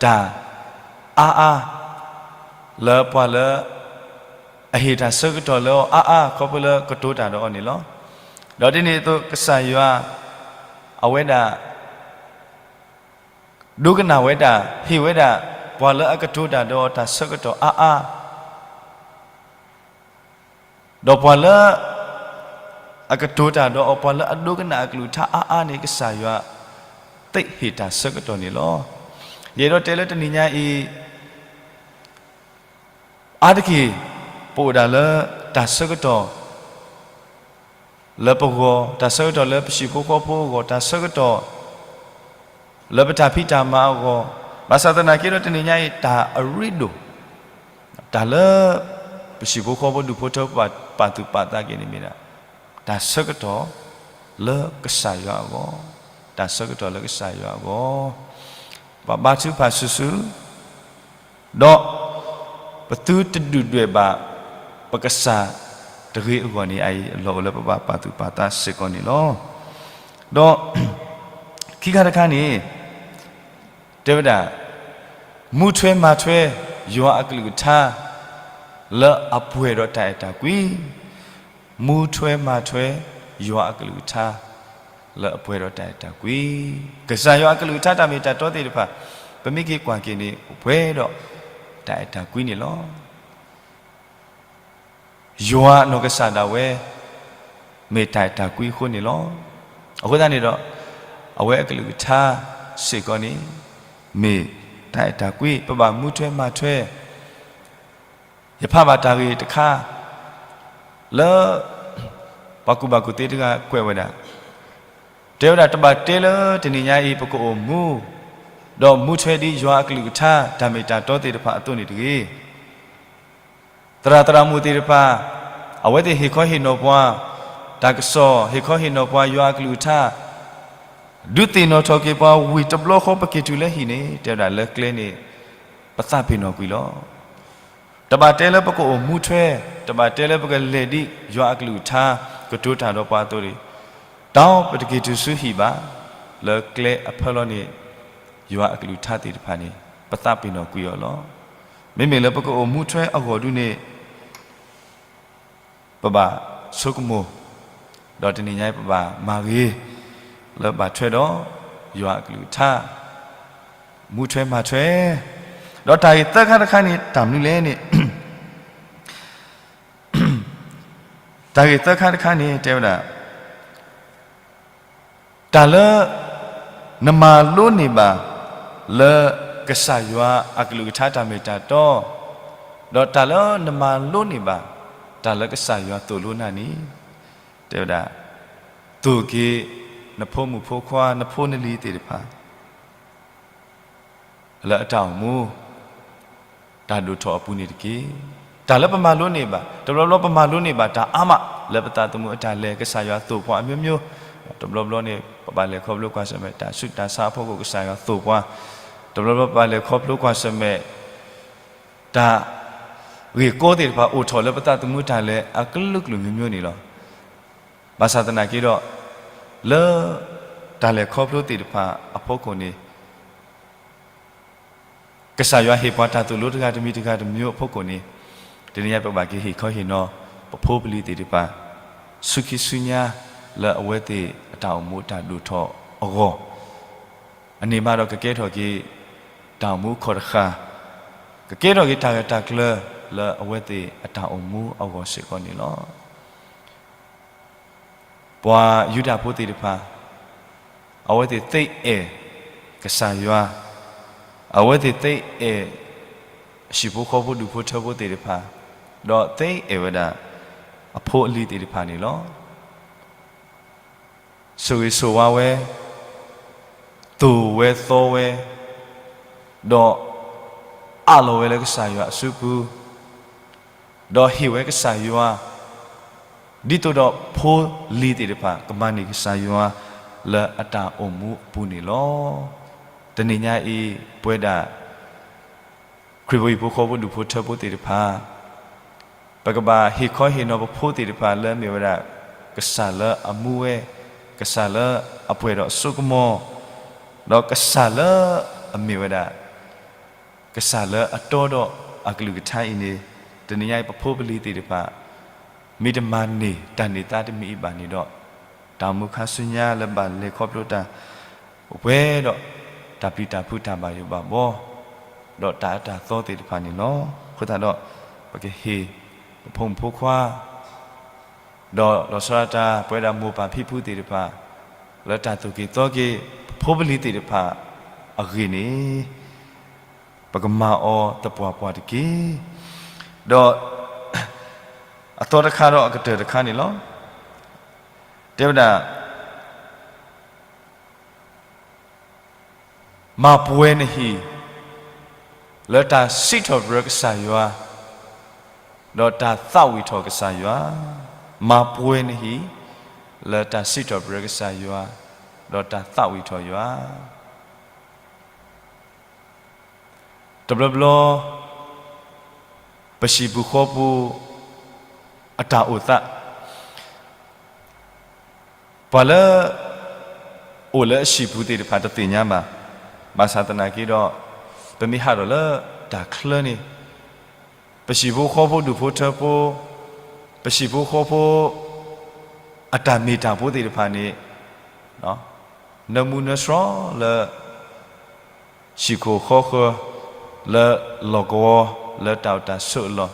တၢ်အါအါ လၢပှၤလၢ အဟ့ၣ်တၢ်ဆၢကတီၢ်လၢအီၤအါအါ ခီဖျိလၢကတိၤတၢ်ဒီးအီၤန့ၣ်လီၤ. ဒီးဒ်န့ၣ်အသိး ကစၢ်ယွၤ အဝဲဒၣ် ဒိကနၣ်ဝဲဒၣ် ဟ့ၣ်ဝဲဒၣ် ပှၤလၢအကတိၤတၢ်ဒီးအီၤတၢ်ဆၢကတီၢ်အါအါ ဒီးပှၤလၢ အကတိၤတၢ်ဒီးအီၤ ပှၤလၢအဒိကနၣ်အကလုၢ်ကထါအါအါန့ၣ် ကစၢ်ယွၤ သ့ဟ့ၣ်တၢ်ဆၢကတီၢ်န့ၣ်လီၤ. ယအဲၣ်ဒိးတဲလၢတနံၤညါအံၤ အါတက့ၢ် ပအိၣ်ဒၣ်လၢတၢ်ဆၢကတီၢ် လၢပဂီၢ်, တၢ်ဆၢကတီၢ်လၢပဟံၣ်ဖိဃီဖိအဂီၢ်, တၢ်ဆၢကတီၢ် လၢပတၢ်ဖံးတၢ်မၤအဂီၢ်, ဘၣ်ဆၣ်သနာ်က့ဒီးတနံၤညါအံၤ တၢ်အရ့ဒိၣ် တၢ်လၢ ပဟံၣ်ဖိဃီဖိဒူၣ်ဖိထၢဖိပာ်သူၣ်ပာ်သးက့ၤန့ၣ်မ့ၢ်ဒၣ် တၢ်ဆၢကတီၢ် လၢကစၢ်ယွၤအဂီၢ်, တၢ်ဆၢကတီၢ်လၢကစၢ်ယွၤအဂီၢ်, ပဘါထုကဖၣ်စုာ်စုာ် ဒီး ပသုတဒုၣ်ဒွဲၣ်ဘၣ် ပကစၢ်တဂ့ၤအဂီၢ်န့ၣ် အအံၤအလီၢ်အိၣ်လၢပဘၣ်ပာ်သူၣ်ပာ်သးစ့ၢ်ကီးန့ၣ်လီၤ. ဒီး ခံခါတခါန့ၣ် တဲဝဲဒၣ် မူထွဲမၤထွဲ ယွၤအကလုၢ်ကထါ လၢအပှဲၤဒီးတၢ်အဲၣ်တၢ်ကွံ မူထွဲမၤထွဲ ယွၤအကလုၢ်ကထါ လၢအပှဲၤဒီးတၢ်အဲၣ်တၢ်ကွံ, ကစၢ်ယွၤအကလုၢ်ကထါတၢ်မ့ၢ်တၢ်တီသ့ၣ်တဖၣ် ပမ့ၢ်က့ၤကွၢ်က့ၤန့ၣ် ပှဲၤဒီးတၢ်အဲၣ်တၢ်ကွံန့ၣ်လီၤ. ယွၤအနီၢ်ကစၢ်ဒၣ်ဝဲ မ့ၢ်တၢ်အဲၣ်တၢ်ကွံအဃိန့ၣ်လီၤ. အဃိသတးန့ၣ်ဒီး အဝဲအကလုၢ်ကထါစ့ၢ်ကီးန့ၣ် မ့ၢ်တၢ်အဲၣ်တၢ်ကွံ ပဘၣ်မူထွဲမၤထွဲ ယဖးဘၣ်တၢ်ဂ့ၢ်တခါ လၢ ပှၤကူၣ်ဘၣ်ကူၣ်သ့တဂၤကွဲးဝဲဒၣ်, တဲဝဲဒၣ်တဘၣ်တဲလၢတနံၤညါအံၤ ပကအိၣ်မူ ဒီးမူထွဲဒ်ယွၤအကလုၢ်ကထါ တၢ်မ့ၢ်တၢ်တီသ့ၣ်တဖၣ်အသိးန့ၣ်တဂ့ၤ. သရၣ်သရၣ်မုၣ်သ့ၣ်တဖၣ် အဝဲသ့ၣ်ဟ့ၣ်ခီဟ့ၣ်နီၤပှၤ တၢ်ကစီၣ် ဟ့ၣ်ခီဟ့ၣ်နီၤပှၤယွၤအကလုၢ်ကထါ ဒုးသ့ၣ်နီၣ်ထီၣ်က့ၤပှၤဝံၤတဘျီဃီပက့ၤတုၤလၢဟံၣ်န့ၣ် တဲဝဲဒၣ်လၢကျဲန့ၣ် ပသးပ့ၤနီၣ်ကွံာ်လီၤ. တဘၣ်တဲလၢပကအိၣ်မူထွဲ, တဘၣ်တဲလၢပကလဲၤဒ်ယွၤအကလုၢ်ကထါ ကတိၤတၢ်ဒီးပှၤအသိးန့ၣ်, တၢ်အီၣ်ပတက့ၤတုၤဆူဟံၣ်ဘၣ်, လၢကျဲအဖၢလီၤန့ၣ် ယွၤအကလုၢ်ကထါသ့ၣ်တဖၣ်န့ၣ် ပသးပ့ၤနီၣ်ကွံာ်အီၤလီၤ. မ့မ့ၢ်လၢပကအိၣ်မူထွဲအဂီၢ်ဒုန့ၣ် ပဘၣ်ဆိကမိၣ်, ဒီးတနံၤညါအံၤပဘၣ်မၤဂ့ၤ လၢဘၣ်ထွဲဒီးယွၤအကလုၢ်ကထါ မူထွဲမၤထွဲ, ဒီးတၢ်ဂ့ၢ်သၢခါတခါန့ၣ် တၢ်မနုၤလဲၣ်န့ၣ်, တၢ်ဂ့ၢ်သၢခါတခါန့ၣ် တဲဝဲဒၣ်, တၢ်လၢနမၤလိန့ၢ်ဘၣ် လၢကစၢ်ယွၤအကလုၢ်ကထါတၢ်မ့ၢ်တၢ်တီ, ဒီးတၢ်လၢနမၤလိန့ၢ်ဘၣ် တၢ်လၢကစၢ်ယွၤသိၣ်လိနၤန့ၣ်, တဲဝဲဒၣ်, သိၣ်က့ၤနဖိမုၣ်ဖိခွါ နဖိနလံၤသ့ၣ်တဖၣ် လၢအတၢ်အိၣ်မူ တၢ်ဒိၣ်ထီၣ်အပူၤန့ၣ်တက့ၢ်. တၢ်လၢပမၤလိန့ၢ်ဘၣ်, တဘျီဘျီပမၤလိန့ၢ်ဘၣ်တၢ်အါမး လၢပသးသမူအတၢ်လဲၤ ကစၢ်ယွၤသိၣ်ပှၤအမျိုးမျိုး, တဘျီဘျီန့ၣ် ပဘၣ်လဲၤခီဖျိကွၢ်ဆၢၣ်မဲာ် တၢ်ဆူးတၢ်ဆါအဖီခိၣ် ကစၢ်ယွၤသိၣ်ပှၤ, တဘျီဘျီပဘၣ်လဲၤခီဖျိကွၢ်ဆၢၣ်မဲာ် တၢ်ဂ့ၢ်ကီသ့ၣ်တဖၣ်အိၣ်ထီၣ်လၢပသးသမူတၢ်လဲၤ အကလုာ်ကလုာ်မျိုးမျိုးန့ၣ်လီၤ. ဘၣ်ဆၣ်သနာ်က့ဒီး, လၢတၢ်လဲၤခီဖျိသ့ၣ်တဖၣ်အဖီခိၣ်န့ၣ် ကစၢ်ယွၤဟ့ၣ်ပှၤတၢ်သိၣ်လိတဂၤတမံၤတဂၤတမျိုးအဖီခိၣ်န့ၣ်, တနံၤညါပကဘၣ်က့ၤဟ့ၣ်ခီဟ့ၣ်နီၤ ပဖိပလံၤသ့ၣ်တဖၣ် ဆူခံဆူညါ လၢအဝဲသ့ၣ်အတၢ်အိၣ်မူတၢ်ဒိၣ်ထီၣ်အဂီၢ်, အန့ၣ်မးဒီးကကဲထီၣ်က့ၤ တၢ်အိၣ်မူခီၣ်တဃာ်, ကကဲထီၣ်က့ၤတၢ်ဂၢၢ်တၢ်ကျၢၤ လၢအဝဲသ့ၣ်အတၢ်အိၣ်မူအဂီၢ်စ့ၢ်ကီးန့ၣ်လီၤ. ပှၤယူဒၤဖိသ့ၣ်တဖၣ်, အဝဲသ့ၣ်သ့အဲၣ်ကစၢ်ယွၤ, အဝဲသ့ၣ်သ့အဲၣ် ဟံၣ်ဖိဃီဖိဒူၣ်ဖိထၢဖိသ့ၣ်တဖၣ်, ဒီးသ့အဲၣ်ဝဲဒၣ် အဖိအလံၤသ့ၣ်တဖၣ်န့ၣ်လီၤ. ဆိၣ်ဂ့ၤဆိၣ်ဝါဝဲ, သိၣ်ဝဲသီဝဲ, ဒီးအးလီၤဝဲလၢကစၢ်ယွၤအစုပူၤ, ဒီးဟ့ၣ်ဝဲကစၢ်ယွၤ, ဒ်သိးဒီးဖိလံၤသ့ၣ်တဖၣ် ကမၤန့ၢ်ကစၢ်ယွၤလၢအတၢ်အိၣ်မူအပူၤန့ၣ်လီၤ. တနံၤညါအံၤ ပဝဲဒၣ် ခရံာ်ဖိဟံၣ်ဖိဃီဖိဒူၣ်ဖိထၢဖိသ့ၣ်တဖၣ်, ပကဘၣ်ဟ့ၣ်ခီဟ့ၣ်နီၤပဖိသ့ၣ်တဖၣ်လၢအမ့ၢ်ဝဲဒၣ် ကစၢ်လၢအမူဝဲ, ကစၢ်လၢအပှဲၤဒီးအစိကမီၤ, ဒီးကစၢ်လၢအမ့ၢ်ဝဲဒၣ် ကစၢ်လၢအတီဒီးအကလုၢ်ကထါအံၤန့ၣ်, တနံၤညါအံၤပဖိပလံၤသ့ၣ်တဖၣ် မ့ၢ်တမၤန့ၢ်တၢ်န့ၢ်သါတမံၤအံၤဘၣ်န့ၣ်ဒီး, တၢ်အိၣ်မူခါဆူညါလၢဘၣ်လဲၤခီဖျိတၢ် ပှဲၤဒီးတၢ်ပျံၤတၢ်ဖုးတၢ်ဘၣ်ယိၣ်ဘၣ်ဘှီ, ဒီးတၢ်အၢတၢ်သီသ့ၣ်တဖၣ်န့ၣ်လီၤ. အဃိသတးဒီး ပကဟ့ၣ်ပဖိမုၣ်ဖိခွါ ဒီးလီၤဆီဒၣ်တၢ် ပဝဲဒၣ်မိၢ်ပၢ်ဖံဖုသ့ၣ်တဖၣ် လၢတၢ်သိၣ်က့ၤသီက့ၤ ပဖိပလံၤသ့ၣ်တဖၣ်အဂ့ၢ်န့ၣ်, ပကမၤအီၤသပှၢ်ပှၢ်တက့ၢ်. ဒီး အသီတခါဒီးအကတၢၢ်တခါန့ၣ်လီၤ. တဲဝဲဒၣ် မၤပှဲၤနဟံၣ် လၢတၢ်စံးထီၣ်ပတြၢၤကစၢ်ယွၤ, ဒီးတၢ်သးဝံၣ်ထီၣ်ကစၢ်ယွၤ, မၤပှဲၤနဟံၣ် လၢတၢ်စံးထီၣ်ပတြၢၤကစၢ်ယွၤ, ဒီးတၢ်သးဝံၣ်ထီၣ်ယွၤ. တဘျီဘျီ ပဟံၣ်ပူၤဃီပူၤ အတၢ်အိၣ်သး ပှၤလၢ အိၣ်လၢအဟံၣ်ပူၤသ့ၣ်တဖၣ်တသ့ၣ်ညါဘၣ်. ဘၣ်ဆၣ်သနာ်က့ဒီး ပမ့ၢ်ဟးထီၣ်လၢတၢ်ချၢန့ၣ် ပဟံၣ်ဖိဃီဖိဒူၣ်ဖိထၢဖိ, ပဟံၣ်ဖိဃီဖိ အတၢ်မ့ၢ်တၢ်ဖိသ့ၣ်တဖၣ်န့ၣ် နၢမူနၢဆှီလၢ ဟံၣ်ခိၣ်ဃီဃၢၤ လၢလီၢ်ကဝီၤ လၢတၢ်အိၣ်တၢ်ဆိးအလီၢ်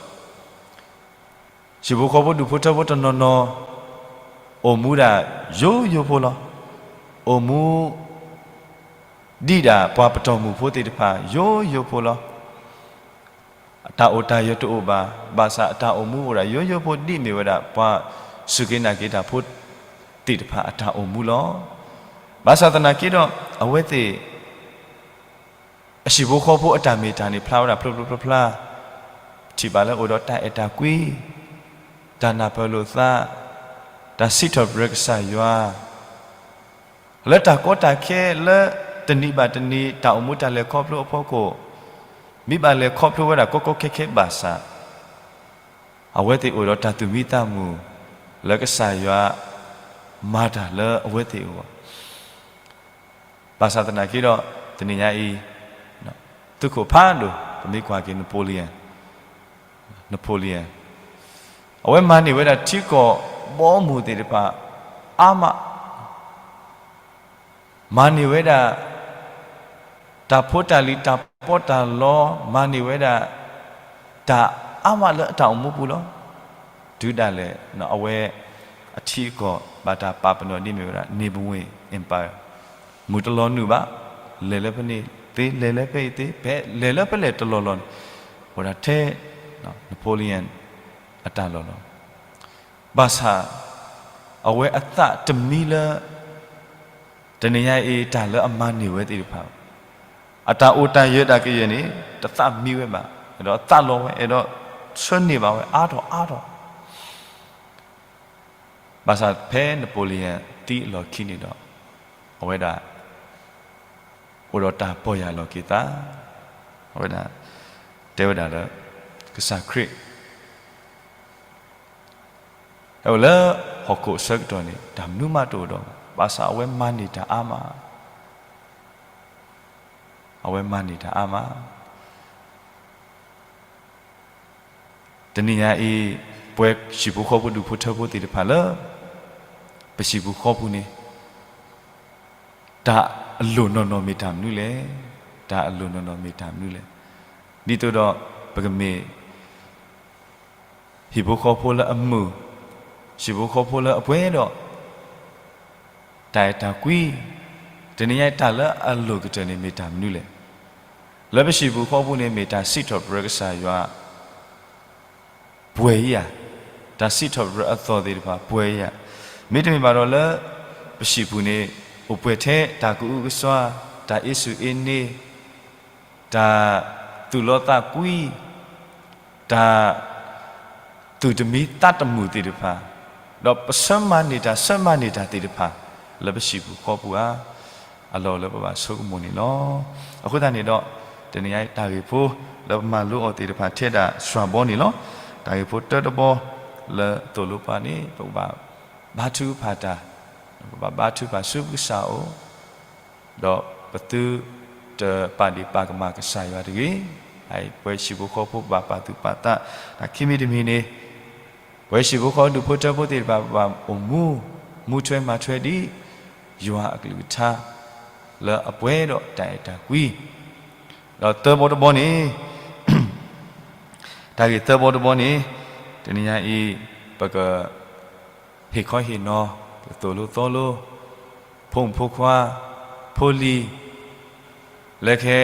ဟံၣ်ဖိဃီဖိဒူၣ်ဖိထၢဖိတနီၤနီၤ အိၣ်မူဒၣ်ယိယိဖိလီၤ. အိၣ်မူ ဒံးဒၣ်ပှၤပတီၢ်မုၢ်ဖိသ့ၣ်တဖၣ် ယိယိဖိလီၤ. အတၢ်အိၣ်တၢ်ယၢၤတအိၣ်ဘၣ်, ဘၣ်ဆၣ်အတၢ်အိၣ်မူအိၣ်ဒၣ်ယိယိဖိ ဒ်မ့ၢ်ဝဲဒၣ် ပှၤစူၢ်က့ၤနာ်က့ၤတၢ်ဖိသ့ၣ်တဖၣ်အတၢ်အိၣ်မူလီၤ. ဘၣ်ဆၣ်သနာ်က့ဒီး အဝဲသ့ၣ် အဟံၣ်ဖိဃီဖိအတၢ်မ့ၢ်တၢ်န့ၣ် ဖျါဝဲဒၣ်ဖျိဖျိဖျါဖျါ, ထံၣ်ဘၣ်လၢအိၣ်ဒီးတၢ်အဲၣ်တၢ်ကွံ, တၢ်နၢ်ပၢၢ်လိာ်သး, တၢ်စံးထီၣ်ပတြၢၤကစၢ်ယွၤ, လၢတၢ်ကီတၢ်ခဲလၢတနံၤဘၣ်တနံၤ တၢ်အိၣ်မူတၢ်လဲၤခီဖျိအဖီခိၣ်, မ့ၢ်ဘၣ်လဲၤခီဖျိဝဲဒၣ်ကီကီခဲခဲဘၣ်ဆၣ် အဝဲသ့ၣ်အိၣ်ဒီးတၢ်သူၣ်မံသးမုာ် လၢကစၢ်ယွၤ မၤတၢ်လၢအဝဲသ့ၣ်အဂီၢ်. ဘၣ်ဆၣ်သနာ်က့ဒီး တနံၤညါအံၤ သုးခိၣ်ဖးဒိၣ် ပမ့ၢ်ကွၢ်က့ၤ Napoleon, Napoleon အဝဲမၤန့ၢ်ဝဲဒၣ်ထံကီၢ်ဘီမုၢ်သ့ၣ်တဖၣ်အါမး, မၤန့ၢ်ဝဲဒၣ် တၢ်ဖိတၢ်လံၤ တၢ်ပီးတၢ်လီ, မၤန့ၢ်ဝဲဒၣ် တၢ်အါမးလၢအတၢ်အိၣ်မူပူၤလီၤ. တုၤဒၣ်လဲာ် အဝဲ အထံအကီၢ် ဘၣ်တၢ်ပာ်ပနီၣ်ဒ်မ့ၢ်ဝဲဒၣ် Nibelungen Empire, မုၢ်တလီၤနုာ်ဘၣ်, လဲၤလၢဖဲန့ၣ်သ့ လဲၤလၢဖဲအံၤသ့ ဖဲလဲၤလၢဖဲလဲၣ်တလီၢ်လီၢ်န့ၣ် အိၣ်ဒၣ်ထဲ Napoleon အတၢ်လီၢ်လီၤ. ဘၣ်ဆၣ် အဝဲအသးတမံလၢ တနံၤညါအံၤ တၢ်လၢအမၤန့ၢ်ဝဲသ့ၣ်တဖၣ်, အတၢ်အိၣ်တၢ်ယၢၤတၢ်ကယဲၢ်န့ၣ် တသးမံဝဲဘၣ်, အဲၣ်ဒိးသးလီဝဲ, အဲၣ်ဒိးဆၢန့ၢ်ဘၣ်ဝဲအါထီၣ်အါထီၣ်. ဘၣ်ဆၣ်ဖဲ Napoleon သံအလီၢ်ခံန့ၣ်ဒီး အဝဲဒၣ် အိၣ်ဒီးတၢ်ပီၢ်ယၢ်လီၤက့ၤသး, အဝဲဒၣ် တဲဝဲဒၣ်လၢ ကစၢ်ခရံာ် ဟဲအိၣ်လၢဟီၣ်ခိၣ်အဆၢကတီၢ်န့ၣ် တၢ်မနုၤမးတအိၣ်ဒီး, ဘၣ်ဆၣ်အဝဲမၤန့ၢ်တၢ်အါမး, အဝဲမၤန့ၢ်တၢ်အါမး. တနံၤညါအံၤ ပဝဲဟံၣ်ဖိဃီဖိဒူၣ်ဖိထၢဖိသ့ၣ်တဖၣ်လၢ ပဟံၣ်ပူၤဃီပူၤန့ၣ် တၢ်အလိၣ်နီၢ်နီၢ်မ့ၢ်တၢ်မနုၤလဲၣ်. တၢ်အလိၣ်နီၢ်နီၢ်မ့ၢ်တၢ်မနုၤလဲၣ်. ဒ်သိးဒီး ပကမ့ၢ် ဟံၣ်ဖိဃီဖိလၢအမုာ်, ဟံၣ်ဖိဃီဖိလၢအပှဲၤဒီး တၢ်အဲၣ်တၢ်ကွံ, တနံၤညါအံၤ တၢ်လၢအလိၣ်ကတၢၢ်န့ၣ်မ့ၢ်တၢ်မနုၤလဲၣ်. လၢပဟံၣ်ပူၤဃီပူၤန့ၣ် မ့ၢ်တၢ်စံးထီၣ်ပတြၢၤကစၢ်ယွၤ ပှဲၤယၤ, တၢ်စံးထီၣ်ပတြၢၤအသီၣ်သ့ၣ်တဖၣ်ပှဲၤယၤ, မ့တမ့ၢ်ဘၣ်ဒီးလၢ ပဟံၣ်ပူၤန့ၣ် အိၣ်ပှဲၤထဲတၢ်ကအုကစွါ, တၢ်အ့စူၢ်အ့န့, တၢ်သူၣ်လီသးကွံ, တၢ်သူၣ်တမံသးတမုာ်သ့ၣ်တဖၣ်, ဒီးပဆၢမၤန့ၢ်တၢ် ဆၢမၤန့ၢ်တၢ်သ့ၣ်တဖၣ် လၢပဟံၣ်ပူၤဃီပူၤဧါ, အလီၢ်လၢပဘၣ်ဆိကမိၣ်န့ၣ်လီၤ. အဃိသတးန့ၣ်ဒီး တနံၤညါအံၤတၢ်ဂ့ၢ်ဖိလၢပမၤလိအီၤသ့ၣ်တဖၣ်ထဲဒၣ်စှၤဘီန့ၣ်လီၤ. တၢ်ဂ့ၢ်ဖိတၢတဘီလၢသိၣ်လိပှၤန့ၣ် ပကဘၣ်ဘါထုကဖၣ်တၢ်, ပဘၣ်ဘါထုကဖၣ်ဆူပကစၢ်အအိၣ် ဒီးပသုတပာ်ဒ့ၣ်ပာ်ကမၣ်ကစၢ်ယွၤတဂ့ၤ. ပဝဲဟံၣ်ဖိဃီဖိဘၣ်ပာ်သူၣ်ပာ်သး, တၢ်ခံမံၤတမံၤန့ၣ် ပဝဲဟံၣ်ဖိဃီဒူၣ်ဖိထၢဖိသ့ၣ်တဖၣ် ပဘၣ်အိၣ်မူ, မူထွဲမၤထွဲဒ် ယွၤအကလုၢ်ကထါ လၢအပှဲၤဒီးတၢ်အဲၣ်တၢ်ကွံ, ဒီးသၢဘီတဘီန့ၣ် တၢ်ဂ့ၢ်သၢဘီတဘီန့ၣ် တနံၤညါအံၤ ပက ဟ့ၣ်ခီဟ့ၣ်နီၤ, သိၣ်လိသီလိ, ဖိမုၣ်ဖိခွါ, ဖိလံၤ, လၢကဟဲ,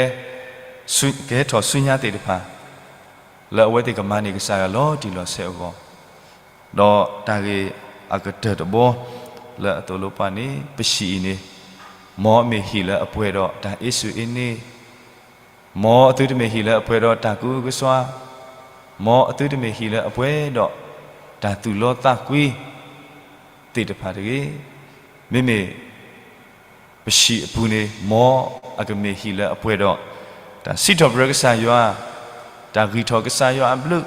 ကဟဲထီၣ်ဆူညါသ့ၣ်တဖၣ်, လၢအဝဲသ့ၣ်ကမၤန့ၢ်ကစၢ်ယွၤလီၤတံၢ်လီၤဆဲးအဂီၢ်, ဒီးတၢ်ဂ့ၢ်အကတၢၢ်တဘီ လၢအသိၣ်လိပှၤန့ၣ် ပဟံၣ်အံၤန့ၣ်, မ်အမ့ၢ်ဟံၣ်လၢအပှဲၤဒီးတၢ်အ့စူၢ်အ့န့, မ်အသုတမ့ၢ်ဟံၣ်လၢအပှဲၤဒီးတၢ်ကအုကစွါ, မ်အသုတမ့ၢ်ဟံၣ်လၢအပှဲၤဒီး တၢ်သူၣ်လီသးကွံ သ့ၣ်တဖၣ်တဂ့ၤ. မ့မ့ၢ် ပဟံၣ်အပူၤန့ၣ် မ်အကမ့ၢ်ဟံၣ်လၢအပှဲၤဒီး တၢ်စံးထီၣ်ပတြၢၤကစၢ်ယွၤ, တၢ်ဂံၢ်ထီၣ်ကစၢ်ယွၤအဘျုး,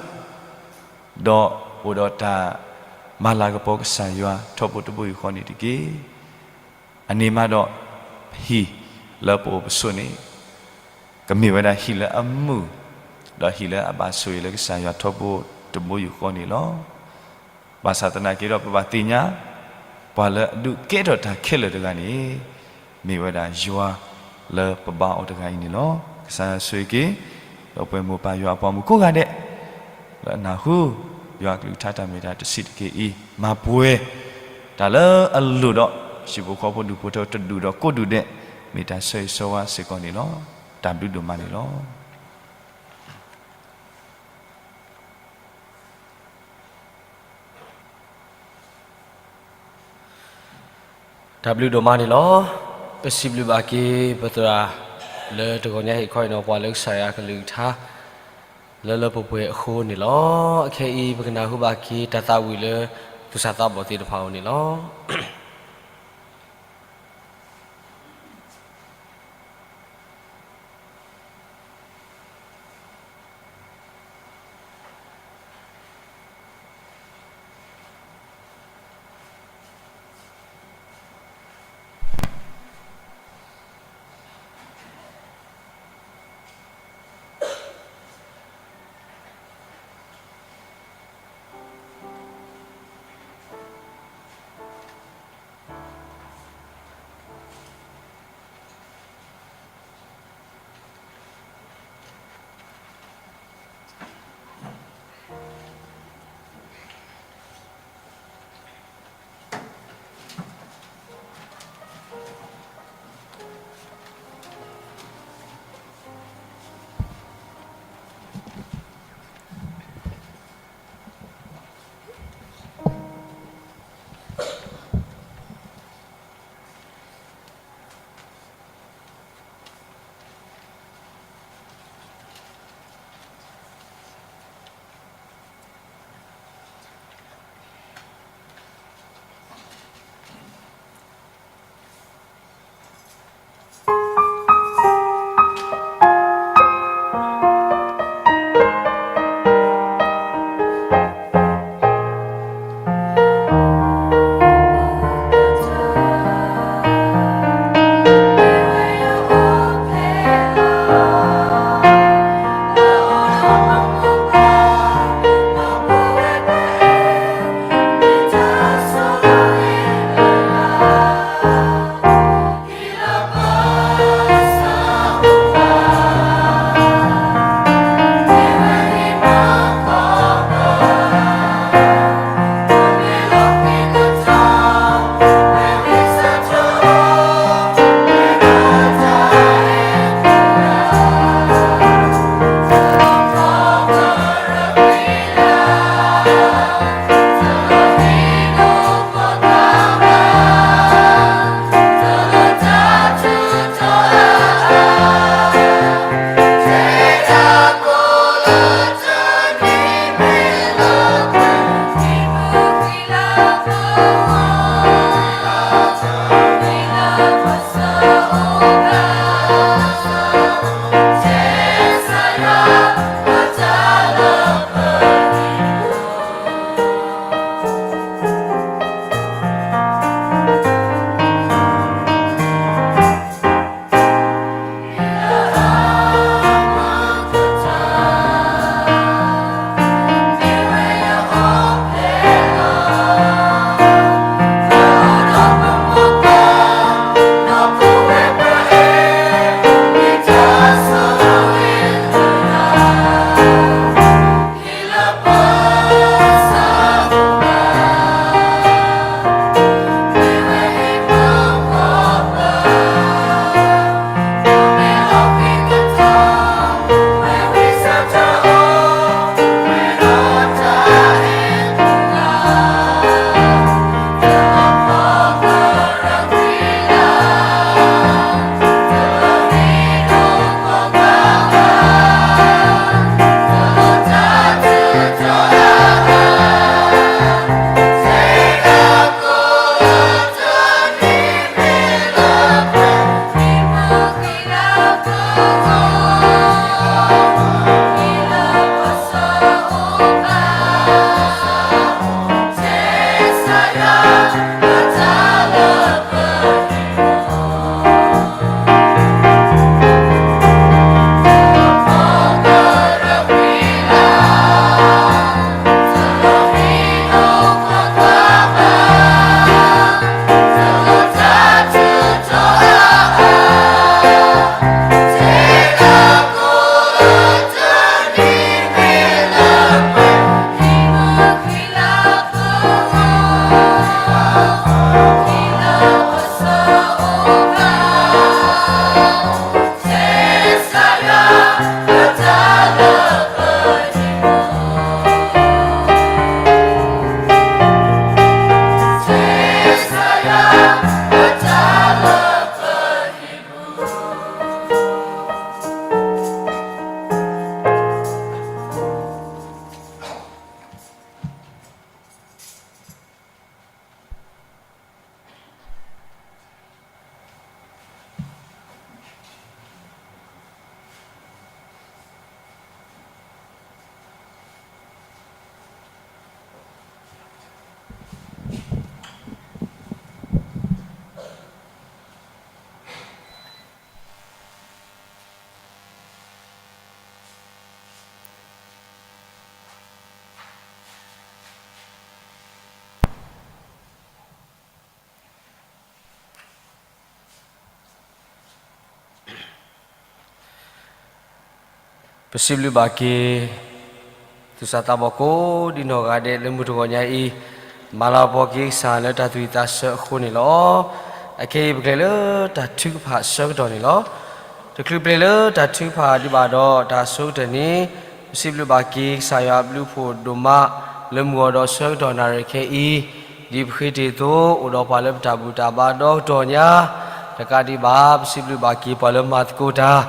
ဒီးအိၣ်ဒီးတၢ်မၤလၤကပီၤကစၢ်ယွၤထီဘိတဘိယူၢ်ဃီန့ၣ်တက့ၢ်. အန့ၣ်မးဒီး ပဟံၣ်လၢပအိၣ်ပဆိးန့ၣ် ကမ့ၢ်ဝဲဒၣ်ဟံၣ်လၢအမုာ်, ဒီးဟံၣ်လၢအဘၣ်ဆိၣ်ဂ့ၤလၢကစၢ်ယွၤထီဘိတဘိယူၢ်ဃီန့ၣ်လီၤ. ဘၣ်ဆၣ်သနာ်က့ဒီး ပဘၣ်သ့ၣ်ညါ ပှၤလၢအဒုးကဲထီၣ်တၢ်ခဲလၢာ်တဂၤန့ၣ် မ့ၢ်ဝဲဒၣ်ယွၤလၢပဘါအီၤတဂၤအံၤန့ၣ်လီၤ. ကစၢ်ယွၤဆိၣ်ဂ့ၤက့ၤ ဒီးပှၤမိၢ်ပၢ်ယွၤအပှၤမုၣ်ကိးဂၤဒဲး လၢအနၢ်ဟူ ယွၤအကလုၢ်ကထါတၢ်မ့ၢ်တၢ်တဆံးတက့ၢ်အံၤ မၤပှဲၤ တၢ်လၢအလိၣ်ဒီး ဟံၣ်ဖိဃီဖိဒူၣ်ဖိထၢတဒူၣ်ဒီးကိးဒူၣ်ဒဲး မ့ၢ်တၢ်ဆၢဂ့ၤဆၢဝါစ့ၢ်ကီးန့ၣ်လီၤ. တၢ်ဘျုးဒိၣ်မးန့ၣ်လီၤ. တၢ်ဘျုးဒိၣ်မးန့ၣ်လီၤ. ပစံးဘျုးဘၣ်က့ၤပသရၣ် လၢတဂီၤညါဟ့ၣ်ခီဟ့ၣ်နီၤပှၤလၢကစၢ်ယွၤအကလုၢ်ကထါ လၢလၢပှဲၤပှဲၤအဃိန့ၣ်လီၤ. အခဲအံၤ ပကနၢ်ဟူဘၣ်က့ၤတၢ်သးဝံၣ်လၢ သူၣ်စၢ်သးဘီၣ်သ့ၣ်တဖၣ်အအိၣ်န့ၣ်လီၤ. ပစံးဘျုးဘၣ်က့ၤ သူၣ်စၢ်သးဘီၣ်ကိးဒံနီၢ်ဂၤဒဲးလၢမုၢ်တဂီၤညါအံၤ, မၤလၤကပီၤက့ၤကစၢ်လၢတၢ်သူၣ်ဝံၣ်သးဆၢအဃိန့ၣ်လီၤ. အခဲအံၤပကလဲၤလၢတၢ်ထုကဖၣ်အဆၢကတီၢ်န့ၣ်လီၤ. တချုးပလဲၤလၢတၢ်ထုကဖၣ်ဒံးဘၣ်ဒီးတၢ်အဆိကတၢၢ်န့ၣ်, ပစံးဘျုးဘၣ်က့ၤကစၢ်ယွၤအဘျုးအဖှိၣ်ဒိၣ်မး လၢမုၢ်ဂီၤဒီးဆၢကတီၢ်နၣ်ရံၣ်ခဲအံၤ, ဒ်ပဃ့တ့ၢ်အသိး အိၣ်ဒီးပှၤလၢပတၢ်ဘူၣ်တၢ်ဘါဒီတတီၤညါ, တကးဒံးဘၣ် ပစံးဘျုးဘၣ်က့ၤပှၤလၢမၤသကိးတၢ်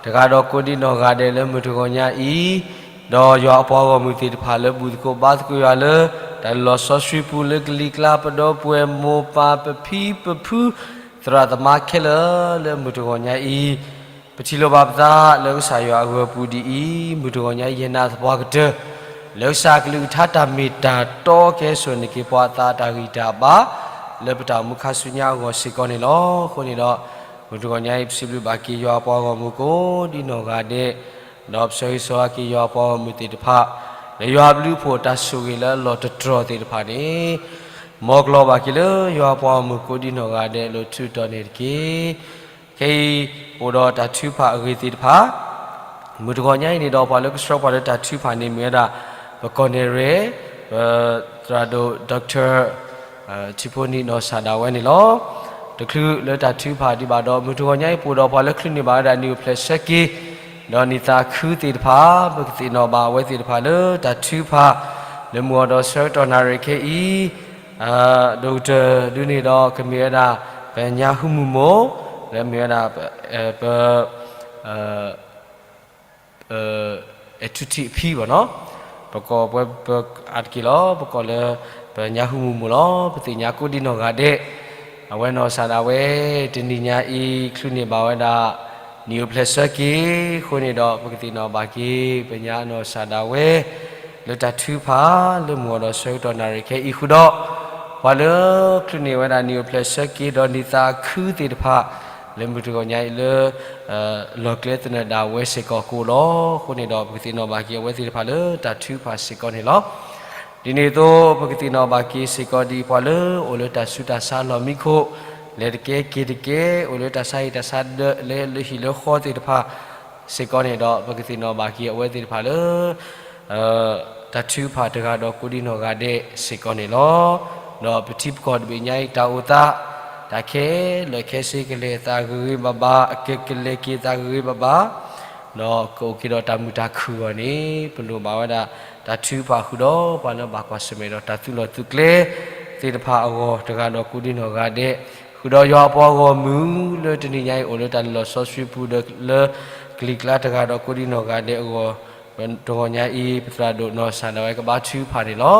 တဂၤဒီးကိးဒံနီၢ်ဂၤဒဲးလၢမုၢ်တဂီၤညါအံၤ, ဒီးယွၤအပှၤဂီၢ်မုၢ်သ့ၣ်တဖၣ်လၢဘူၣ်သကိးဘါသကိးယွၤလၢ တၢ်လီၤဆီဆှံပူၤလၢကလံၤကျါ ပဒီပုၢ်ဝဲၢ်မိၢ်ပၢ်ပဖံပဖု သရၣ်သမါခဲလၢာ်လၢမုၢ်တဂီၤညါအံၤ, ပထံၣ်လိာ်ဘၣ်ပသးလၢကစၢ်ယွၤအဂၢၢ်ပူၤဒ်အံၤ, မုၢ်တဂီၤညါအံၤ ယနာ်သပှၢ်ကတၢၢ် လၢကစၢ်အကလုၢ်ကထါတၢ်မ့ၢ်တၢ်တီကဟဲစိာ်န့ၢ်က့ၤပှၤအသးတၢ်ဂံၢ်တၢ်ဘါ လၢပတၢ်အိၣ်မူခါဆူညါအဂီၢ်စ့ၢ်ကီးန့ၣ်လီၤ. အဃိန့ၣ်ဒီး မုၢ်တဂီၤညါအံၤ ပစံးဘျုးဘၣ်က့ၤယွၤအပှၤဂီၢ်မုၢ်ကိးဒံနီၢ်ဂၤဒဲး, ဒီးပဆၢဂ့ၤဆၢဝါက့ၤယွၤအပှၤဂီၢ်မုၢ်သ့ၣ်တဖၣ်, လၢယွၤအဘျုးအဖှိၣ်တၢ်ဆိၣ်ဂ့ၤလၢအလီၢ်တတြီၢ်သ့ၣ်တဖၣ်န့ၣ်, မ်ကလီၤဘၣ်က့ၤလၢယွၤအပှၤဂီၢ်မုၢ်ကိးဒံနီၢ်ဂၤဒဲးလၢထူးတီၤန့ၣ်တက့ၢ်. ခဲအံၤ အိၣ်ဒီးတၢ်ထုကဖၣ်အဂ့ၢ်သ့ၣ်တဖၣ်, မုၢ်တဂီၤညါအံၤန့ၣ်ဒီး ပှၤလၢကဆှၢပှၤလၢတၢ်ထုကဖၣ်န့ၣ်မ့ၢ်ဝဲဒၣ် ပကီၢ်နဲၣ်ရဲၣ်, ပသရၣ်ဒိၣ် Doctor ထံဖိနံၤနီၢ်စၢ်ဒၣ်ဝဲန့ၣ်လီၤ. တချုးလၢတၢ်ထုကဖၣ်ဒံးဘၣ်ဒီး မုၢ်တဂီၤညါအံၤ ပအိၣ်ဒီးပှၤလၢချုးန့ၢ်ဘၣ်ဝဲဒၣ်နံၣ်အိၣ်ဖျဲၣ်ဆၢက့ၤ ဒီးနံၣ်သးခုသ့ၣ်တဖၣ်, ပကသ့ၣ်နီၣ်ဘၣ်အဝဲသ့ၣ်တဖၣ်လၢတၢ်ထုကဖၣ် လၢမုၢ်ဂီၤဒီးဆၢကတီၢ်နၣ်ရံၣ်ခဲအံၤ ဒိၣ်ကတၢၢ်ဒုန့ၣ်ဒီး ကမ့ၢ်ဝဲဒၣ် ပညါဟူမုၢ်မိၢ်, လၢမ့ၢ်ဝဲဒၣ် ပ အဲၣ်ထူထံးအဖံဘၣ်နီၤ, ပကိးပှၤ ပအါတက့ၢ်လီၤ, ပကိးလၢ ပညါဟူမုၢ်မိၢ်လီၤ. ပသ့ၣ်ညါကိးဒံနီၢ်ဂၤဒဲး, အဝဲနီၢ်စၢ်ဒၣ်ဝဲ တနံၤညါအံၤ ချုးန့ၢ်ဘၣ်ဝဲဒၣ် နံၣ်အိၣ်ဖျဲၣ်ဆၢက့ၤအဃိန့ၣ်ဒီး ပကသ့ၣ်နီၣ်ဘၣ်က့ၤ ပညါနီၢ်စၢ်ဒၣ်ဝဲ လၢတၢ်ထုကဖၣ် လၢမုၢ်ဂီၤဒီးဆၢကတီၢ်နၣ်ရံၣ်ခဲအံၤဃုာ်ဒီး ပှၤလၢချုးန့ၢ်ဝဲဒၣ်နံၣ်အိၣ်ဖျဲၣ်ဆၢက့ၤ ဒီးနံၣ်သးခုသ့ၣ်တဖၣ် လၢမုၢ်တဂီၤညါအံၤလၢ လီၢ်ကျဲသနၢၣ်ဒၣ်ဝဲစ့ၢ်ကီးကအိၣ်လီၤ. အဃိန့ၣ်ဒီး ပကသ့ၣ်နီၣ်ဘၣ်က့ၤအဝဲသ့ၣ်တဖၣ်လၢတၢ်ထုကဖၣ်စ့ၢ်ကီးန့ၣ်လီၤ. ဒ်န့ၣ်အသိး ပကသ့ၣ်နီၣ်ဘၣ်က့ၤစ့ၢ်ကီးဒ်ပှၤလၢအိၣ်လၢတၢ်ဆူးတၢ်ဆါလီၢ်မံခိၣ်, လဲၤတကဲက့ၤတကဲ အိၣ်လၢတၢ်ဆါဟံၣ်တၢ်ဆါဒၢး လဲၤလၢဟံၣ်လၢဃီသ့ၣ်တဖၣ်စ့ၢ်ကီးန့ၣ်ဒီး ပကသ့ၣ်နီၣ်ဘၣ်က့ၤအဝဲသ့ၣ်တဖၣ်လၢ တၢ်ထုကဖၣ်တဂၤဒီးကိးဒံနီၢ်ဂၤဒဲးစ့ၢ်ကီးန့ၣ်လီၤ. ဒီးပထံပကီၢ်တဘ့ၣ်ညါအံၤတၢ်အိၣ်သး တၢ်ခဲလၢာ်ခဲဆ့ကလဲၤအသးဂ့ၤဂ့ၤဘၣ်ဘၣ်, အကကလဲၤက့ၤအသးဂ့ၤဂ့ၤဘၣ်ဘၣ်, ဒီးကအိၣ်က့ၤဒီးတၢ်မုာ်တၢ်ခုၣ်အဂီၢ်န့ၣ် ပလိၣ်ဘၣ်ဝဲဒၣ် တၢ်ထုကဖၣ်ဃုာ်ဒီးပှၤလၢဘၣ်ကွၢ်ဆၢၣ်မဲာ်ဒီးတၢ်သုးလီၢ်သုးကျဲသ့ၣ်တဖၣ်အဂီၢ် တဂၤဒီးကိးဒံနီၢ်ဂၤဒဲး, ဃုာ်ဒီးယွၤအပှၤဂီၢ်မုၢ်လၢတနံၤညါအံၤအိၣ်လၢတၢ်လီၤဆီဆှံပူၤဒီးလၢ ကလံၤကျါတဂၤဒီးကိးဒံနီၢ်ဂၤဒဲးအဂီၢ်, တဂီၤညါအံၤ ပသရၣ်ဒိၣ်နီၢ်စၢ်ဒၣ်ဝဲကဘါထုကဖၣ်န့ၣ်လီၤ.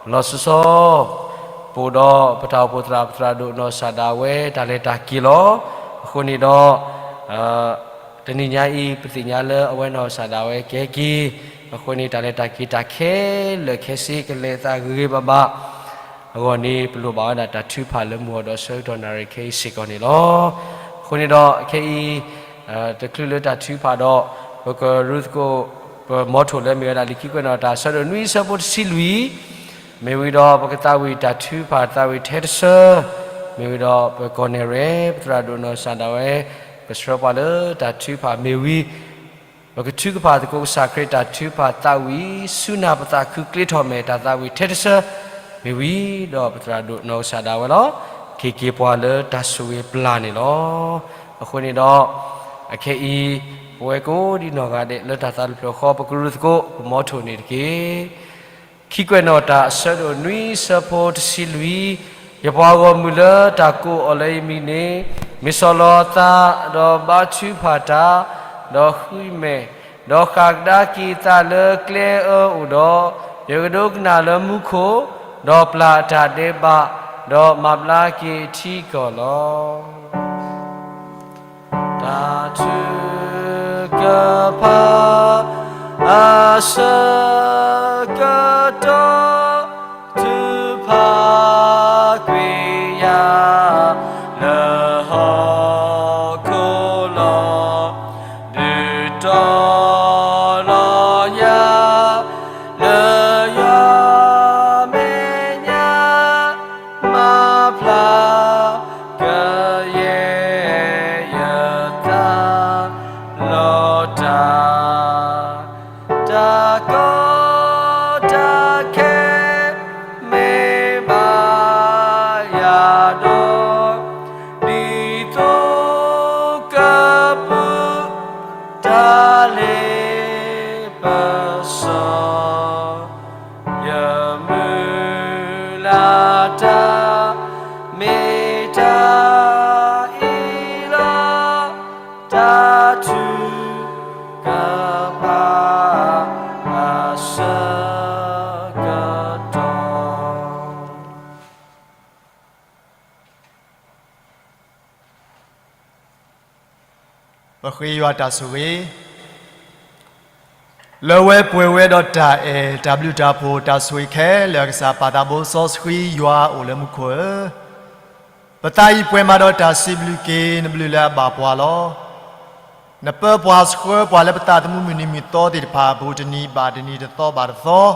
လီၤဆီဆီ ပအိၣ်ဒီးပတၢ်အိၣ်ဖှိၣ်သရၣ် ပသရၣ်ဒိၣ်နီၢ်စၢ်ဒၣ်ဝဲတၢ်လဲၤတၢ်က့ၤလီၤ. အဃိန့ၣ်ဒီး တနံၤညါအံၤ ပသ့ၣ်ညါလၢအဝဲနီၢ်စၢ်ဒၣ်ဝဲကဟဲက့ၤ, အဃိန့ၣ် တၢ်လဲၤတၢ်က့ၤတၢ်ခဲလၢာ်ခဲဆ့ကလဲၤအသးဂ့ၤဂ့ၤဘၣ်ဘၣ်အဂီၢ်န့ၣ် ပလိၣ်ဘၣ်ဝဲဒၣ်တၢ်ထုကဖၣ်လၢမုၢ်ဂီၤဒီးဆၢကတီၢ်နၣ်ရံၣ်ခဲအံၤစ့ၢ်ကီးန့ၣ်လီၤ. အဃိန့ၣ်ဒီးခဲအံၤ တချုးလၢတၢ်ထုကဖၣ်ဒီး ပကရူသကိး ပမီထိၣ်လၢမ့ၢ်ဝဲဒၣ်လံာ်ခံကွဲးနီၣ်တၢ်အဆၢဒိၣ်နွံဆၢဖိတဆံလွံၢ်, မ့ၢ်ဝံၤဒီးပကသးဝံၣ်တၢ်ထုကဖၣ်သးဝံၣ်ထဲတဆၢ, မ့ၢ်ဝံၤဒီးပကီၢ်နဲၣ်ရဲၣ် ပသရၣ်ဒိၣ်နီၢ်စၢ်ဒၣ်ဝဲ ကဆှၢပှၤလၢတၢ်ထုကဖၣ်မ့ၢ်ဝံၤ ပကထုကဖၣ်သကိးကစၢ်ခရံာ်တၢ်ထုကဖၣ်သးဝံၣ် ဆူနၢ်ပသးခုကျ့ထီၣ်မဲာ်တၢ်သးဝံၣ်ထဲတဆၢ, မ့ၢ်ဝံၤဒီးပသရၣ်ဒိၣ်နီၢ်ကစၢ်ဒၣ်ဝဲလီၤ. က့ၤက့ၤပှၤလၢတၢ်ဆိၣ်ဂ့ၤပျၢ်န့ၣ်လီၤ. အဃိန့ၣ်ဒီး အခဲအံၤ ပဝဲကိးဒံနီၢ်ဂၤဒဲးလၢတၢ်သးတဖျၢၣ်ဃီ ပကရူသကိး ပမီထိၣ်န့ၣ်တက့ၢ်. ခံကွဲးနီၣ်တၢ်အဆၢဒိၣ်နွံဆၢဖိတဆံလွံၢ်, ယပှၤဂီၢ်မုၢ်လၢတၢ်ကိးအီၤလၢယမံၤန့ၣ်, မ့ၢ်ဆီၣ်လီၤအသး, ဒီးဘါထုကဖၣ်တၢ်, ဒီးဃုမဲာ်, ဒီးဃၣ်ကဒါက့ၤအသးလၢကျဲအၢအိၣ်ဒီး, ယကဒိကနၣ်လၢမူခိၣ်, ဒီးပျၢ်အတၢ်ဒဲးဘး, ဒီးမၤဘျါက့ၤအထံအကီၢ်လီၤ. တၢ်ထုကဖၣ် အဆၢကတီၢ် ထုကဖၣ်ကွံာ်ယၤ လၢဟီၣ်ခိၣ်လီၤ. ဒုးတီၤလီၤယၤ လၢယွၤမဲာ်ညါ မၤဖျါ ကယဲၢ်ယသးလီၤတၢ် တၢ်ကီတၢ်ခဲမ့ၢ်ဘၣ်ယၤဒီး, ဒ်သိးကပူၤတၢ်လ့ပစီ ယမုၢ်လၢ်တၢ် မ့ၢ်တၢ်အံၤလီၤ, တၢ်ထုကဖၣ်အဆၢကတီၢ်. ပဃ့ယွၤတၢ်ဆိၣ်ဂ့ၤ, လၢဝဲပှဲၤဝဲဒီးတၢ်အဲၣ်, တၢ်ဘျုးတၢ်ဖှိၣ်, တၢ်ဆိၣ်ဂ့ၤခဲလၢာ်, ကစၢ်ပၢ်သးဘိစီဆှံယွၤအိၣ်လၢမူခိၣ်ဧၢ, ပသးအံၤပှဲၤမးဒီးတၢ်စံးဘျုးက့ၤနဘျုးလၢအဘၣ်ပှၤလီၤ. နပၢပှၤဆှၢပှၤလၢပသးသမူမုၢ်နံၤမုၢ်သီသ့ၣ်တဖၣ်အပူၤ တနံၤဘၣ်တနံၤ တသီဘၣ်တသီ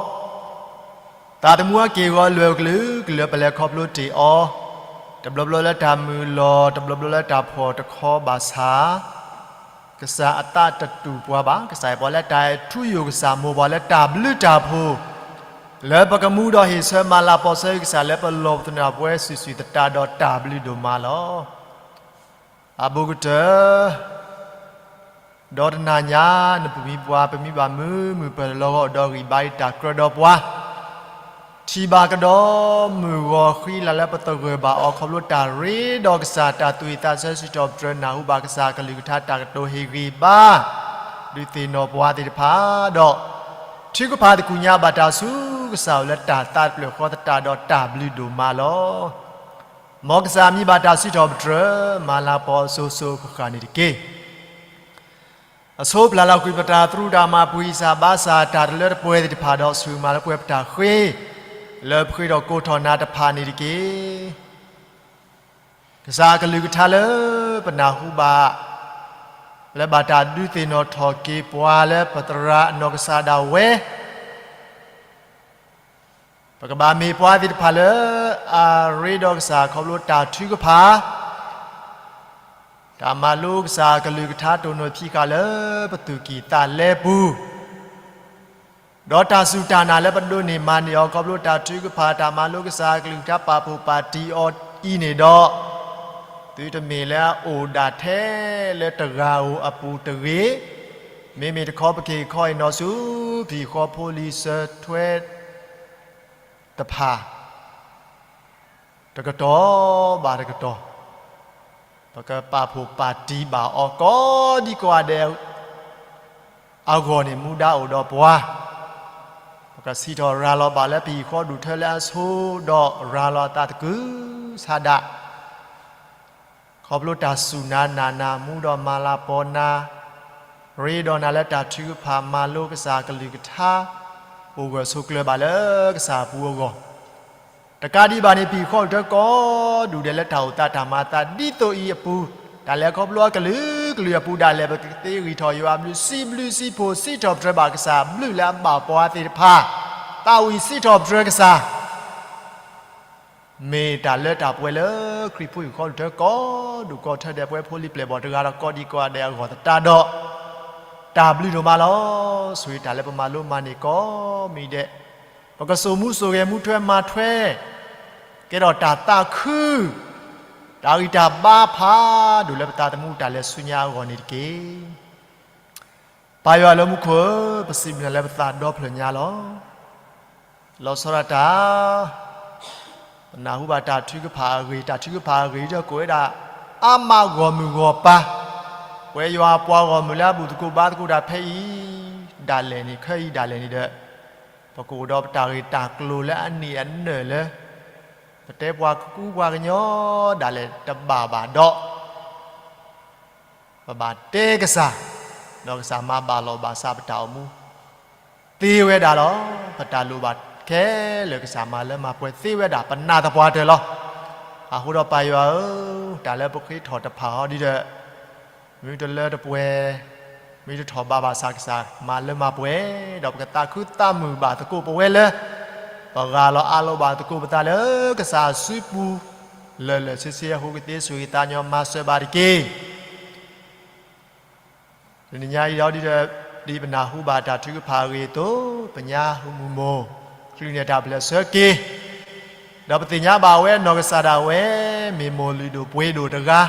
သးသမူအက့ၢ်အဂီၤလၢာ်ကလုာ်ကလုာ် ပလဲၤခီဖျိတ့ၢ်အီၤ, တဘျီဘျီလၢတၢ်မုာ်လီၤ, တဘျီဘျီလၢတၢ်ဖှီၣ်တခီဘၣ်ဆၣ်, ကစၢ်အသးတတူၢ်ပှၤဘၣ်. ကစၢ်ယွၤပှၤလၢတၢ်အဲၣ်ထူယိာ်, ကစၢ်မိၢ်ပှၤလၢတၢ်ဘျုးတၢ်ဖှိၣ်, လၢပကမူဒီးဟ့ၣ်ဆၢမၤလၤကပီၤဆၢကစၢ်လၢပလီၢ်ပသနၢ်ပဝဲ စုာ်စုာ်သတးဒီးတၢ်ဘျုးဒိၣ်မးလီၤ. အဘူးကတၢၢ် ဒီးတနၤညါ နပူၤမံပှၤ ပမံဘၣ်မုာ်မုာ်ပၢၢ်လီၤဂီၤဒီးဂံၢ်ဘါအံၤ တၢ်ကြၢးဒီးပှၤ ထံၣ်ဘၣ်ကဒီးမုၢ်ဂီၤဃံလၤလၢပသဂၢၢ်ဘၣ်အီၤ ခီဖျိတၢ်ရ့ဒီးကစၢ် တၢ်သူၣ်ဝံၣ်သးဆၢစံးထီၣ်ပတြၢၤ နၢ်ဟူဘၣ်ကစၢ်အကလုၢ်ကထါ တၢ်ကတိၤဟ့ၣ်ဂံၢ်ဘါ ဒုးသ့ၣ်နီၣ်ပှၤသ့ၣ်တဖၣ်ဒီး ထုကဖၣ်သကူၣ်ညါဘၣ်တၢ်ဆူကစၢ်အိၣ်လၢတၢ်သးတဖျၢၣ်ဃီသတးဒီး တၢ်ဘျုးဒိၣ်မးလီၤ. မ်ကစၢ်မံဘၣ်တၢ်စံးထီၣ်ပတြၢၤ မၤလၤကပီၤအစိၤစိၤဃၣ်ဃၣ်န့ၣ်တက့ၢ်. အဆိပျၢ်လီၤကွံာ်ပတၢ်သရူးတၢ်မၤပှံၤစၢ်ဘါစၢ် တၢ်တလၢတပှဲၤသ့ၣ်တဖၣ်ဒီး ဆူၣ်မၤလၢပှဲၤပတၢ်ဃ့ လၢပဃ့ထီၣ်ကိးထီၣ်နၤတဖၣ်န့ၣ်တက့ၢ်. ကစၢ်အကလုၢ်ကထါလၢပနၢ်ဟူဘၣ် လၢဘၣ်တၢ်ဒုးသ့ၣ်နီၣ်ထီၣ်က့ၤပှၤလၢပသရၣ်အနီၢ်ကစၢ်ဒၣ်ဝဲ ပကဘၣ်မ့ၢ်ပှၤသ့ၣ်တဖၣ်လၢ အရ့ဒီးကစၢ်ခီဖျိတၢ်ထုကဖၣ်, တၢ်မၤလိကစၢ်ကလုၢ်ကထါ တိၢ်နီၣ်ဖံးဃာ်လၢပသူၣ်ကံၢ်သးလဲပူၤ, ဒီးတၢ်စူၢ်တၢ်နာ်လၢပဒိးန့ၢ်မၤန့ၢ်အီၤ ခီဖျိတၢ်ထုကဖၣ် တၢ်မၤလိကစၢ်ကလုၢ်ကထါ ပာ်ဖှိၣ်ပာ်တံၢ်အီၤအံၤန့ၣ်ဒီး, သုတမ့ၢ်လၢအအိၣ်ဒၣ်ထဲလၢတဂၤဧိၤအပူၤတဂ့ၤ, မ့မ့ၢ်တခီ ပက့ၤခီအံၤနီၤဆူ ဖံးဃီဖိလံၤစၢၤထွဲ တဖၣ် တကတီၢ်ဘၣ်တကတီၢ်, ပကပာ်ဖှိၣ်ပာ်တံၢ်ဘၣ်အီၤ ကိးဒံကိးဂၤဒဲးအဂီၢ်န့ၣ် မူဒါအိၣ်ဒီးပှၤ, ပကစံးထီၣ်ရၤလီၤဘၣ်လၢ ပဟံၣ်ဃီဒူၣ်ထၢလၢအဆိဒီး ရၤလီၤအသးသကုၤဆးဒး ခီဖျိတၢ်စူၢ်နၤနာ်နၤ မူဒီးမၤလၤကပီၤနၤ, ရ့ဒီးနၤလၢတၢ်ထုကဖၣ် မၤလိကစၢ်ကလုၢ်ကထါ, အိၣ်ဂၢၢ်ဆိးကျၢၤဘၣ်လၢကစၢ်အပူၤအဂီၢ်, တကးဒံးဘၣ်န့ၣ် ပဟံၣ်ဃီဒူၣ်ထၢကိးဒူၣ်ဒဲးလၢတၢ်အိၣ်သးတၢ်မၤအသးဒ်သိးအံၤအပူၤ, တၢ်လဲၤခီဖျိအကလုာ်ကလုာ်အပူၤဒၣ်လဲာ် ပကသ့ဂံၢ်ထီၣ်ယွၤအဘျုး စံးဘျုးစံးဖှိၣ် စံးထီၣ်ပတြၢၤဘၣ်ကစၢ် ဘျုးလၢအဘၣ်ပှၤသ့ၣ်တဖၣ်, သးဝံၣ်စံးထီၣ်ပတြၢၤကစၢ် မ့ၢ်တၢ်လၢတၢ်ပှဲၤလၢ ခရံာ်ဖိဟံၣ်ဃီဒူၣ်ထၢကိးဒူၣ်ကိးထၢဒဲး ပဝဲဖိလံၤပျဲၢ်ဘီၣ်တဂၤဒီး ကိးဒံကိးဂၤဒဲးအဂီၢ်သတးဒီး, တၢ်ဘျုးဒိၣ်မးလီၤ. ဆိၣ်ဂ့ၤတၢ်လၢပမၤလိမၤန့ၢ်ကိးမံၤဒဲး, ပကစိာ်မူစိာ်ဂဲၤ မူထွဲမၤထွဲ ကဲထီၣ်တၢ်သးခု တၢ်ဂံၢ်တၢ်ဘါဖးဒိၣ်လၢပသးသမူတၢ်လဲၤဆူညါအဂီၢ်န့ၣ်တက့ၢ်. ပၢ်ယွၤလၢမူခိၣ်ဧၢ, ပစံးဘျုးနၤလၢပသးဒီဖျၢၣ်ညါလီၤ. လီၤဆီဒၣ်တၢ် ပနၢ်ဟူဘၣ်တၢ်ထုကဖၣ်အဂ့ၢ်, တၢ်ထုကဖၣ်အဂ့ၢ်ဒ်အံၤ ကိးဝဲဒၣ် အါမးဂီၢ်မုၢ်ဂီၢ်ပၤ, ပဝဲယွၤပှၤဂီၢ်မုၢ်လၢအဘူၣ်သကိးဘါသကိးတၢ်ဖဲအံၤ ဒၣ်လဲာ်န့ၣ် ခဲအံၤဒၣ်လဲာ်န့ၣ်ဒီး, ပကအိၣ်ဒီးပတၢ်ဂ့ၢ်တၢ်ကျိၤလၢအနံၣ်အနၢၣ်လၢ ပတဲပှၤကူပှၤကညီဒၣ်လဲာ်တဘၣ်ဘၣ်ဒီး ပဘၣ်တဲကစၢ်, ဒီးကစၢ်မၤဘၣ်လီၤဘၣ်စးပတၢ်အိၣ်မူ သ့ဝဲဒၣ်လီၤ. ပတၢ်လိၣ်ဘၣ်ခဲလၢာ် ကစၢ်မၤလၢမၤပှဲၤသ့ဝဲဒၣ် ပနာ်သပှၢ်တၢၢ်လီၤ. အဃိဒီးပၢ်ယွၤဧၢ, တၢ်လၢပဃ့ထီၣ်တဖၣ်ဟီဒ်ဒီး မ့ၢ်တလၢတပှဲၤ, မ့ၢ်တထီၣ်ဘးဘၣ်ဆၣ် ကစၢ်မၤလၢမၤပှဲၤ, ဒီးပကသးခုသးမုာ်ဘၣ်သကိးပဝဲလၢ ပဂၢ်လီၤအးလီၤဘၣ်သကိးပသးလၢကစၢ်အစုပူၤ လၢာ်လၢာ်ဆ့ဆ့အဃိ ကသ့ဆိၣ်ဂ့ၤသးညီမၤစၢၤဘၣ်တက့ၢ်. တနံၤညါအံၤဒီးဒ်ဒီး ဒ်ပနၢ်ဟူဘၣ်တၢ်ထုကဖၣ်အဂ့ၢ်အသိး, ပညါဟူမုၢ်မိၢ်, ချုးန့ၢ်တၢ်ပျဲၢ်ဆၢက့ၤ, ဒီးပသ့ၣ်ညါဘၣ်ဝဲနီၢ်ကစၢ်ဒၣ်ဝဲ, မ့ၢ်မိၢ်လုၢ်ဒိၣ်ပှ့ၤဒိၣ်တဂၤ,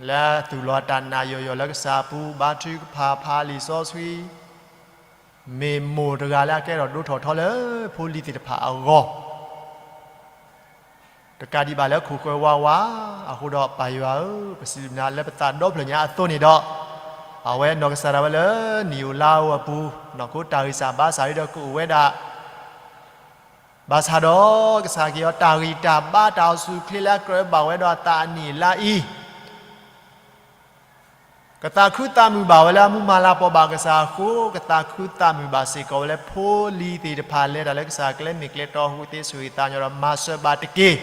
လၢသူၣ်လီၤတၢ်နာ်ယိာ်ယိာ်လၢကစၢ်အပူၤ, ဘါထုကဖၣ်ဖးလံာ်စီဆှံ, မ့ၢ်မိၢ်တဂၤလၢအကဲထီၣ်ဒိၣ်ထီၣ်ထီလၢဖိလံၤသ့ၣ်တဖၣ်အဂီၢ် တကးဒံးဘၣ်လၢခိၣ်ဃၢၤဝးဝး, အဃိဒီးပၢ်ယွၤဧၢ, ပစံးဘျုးနၤလၢပသးဒီဖျၢၣ်ညါအသိးန့ၣ်ဒီး, အဝဲနီၢ်ကစၢ်ဒၣ်ဝဲလၢနံၣ်ဧိၤလါဧိၤအပူၤ, နီၢ်ခိတၢ်ဂံၢ်စၢ်ဘါစၢ်ဒ်ဒီးကအိၣ်ဝဲဒၣ် ဘၣ်ဆၣ်ဒီးကစၢ်က့ၤအီၤတၢ်ဂံၢ်တၢ်ဘါ တၢ်အိၣ်ဆူၣ်အိၣ်ချ့လၢအကြၢးဘၣ်ဝဲဒီးအသးအနံၣ်အလါအံၤ ကသးခုသးမုာ်ဘၣ်ဝဲလၢအမူမၤလၤကပီၤဘၣ်ကစၢ်အဃိ, ကသးခုသးမုာ်ဘၣ်စ့ၢ်ကီးဝဲလၢဖိလံၤသ့ၣ်တဖၣ်လဲၤတၢ်လၢကစၢ်ကျဲမ့ၢ်ကျဲတီဟူသ့ဆိၣ်ဂ့ၤသးညီဒီးမၤစၢၤဘၣ်တက့ၢ်.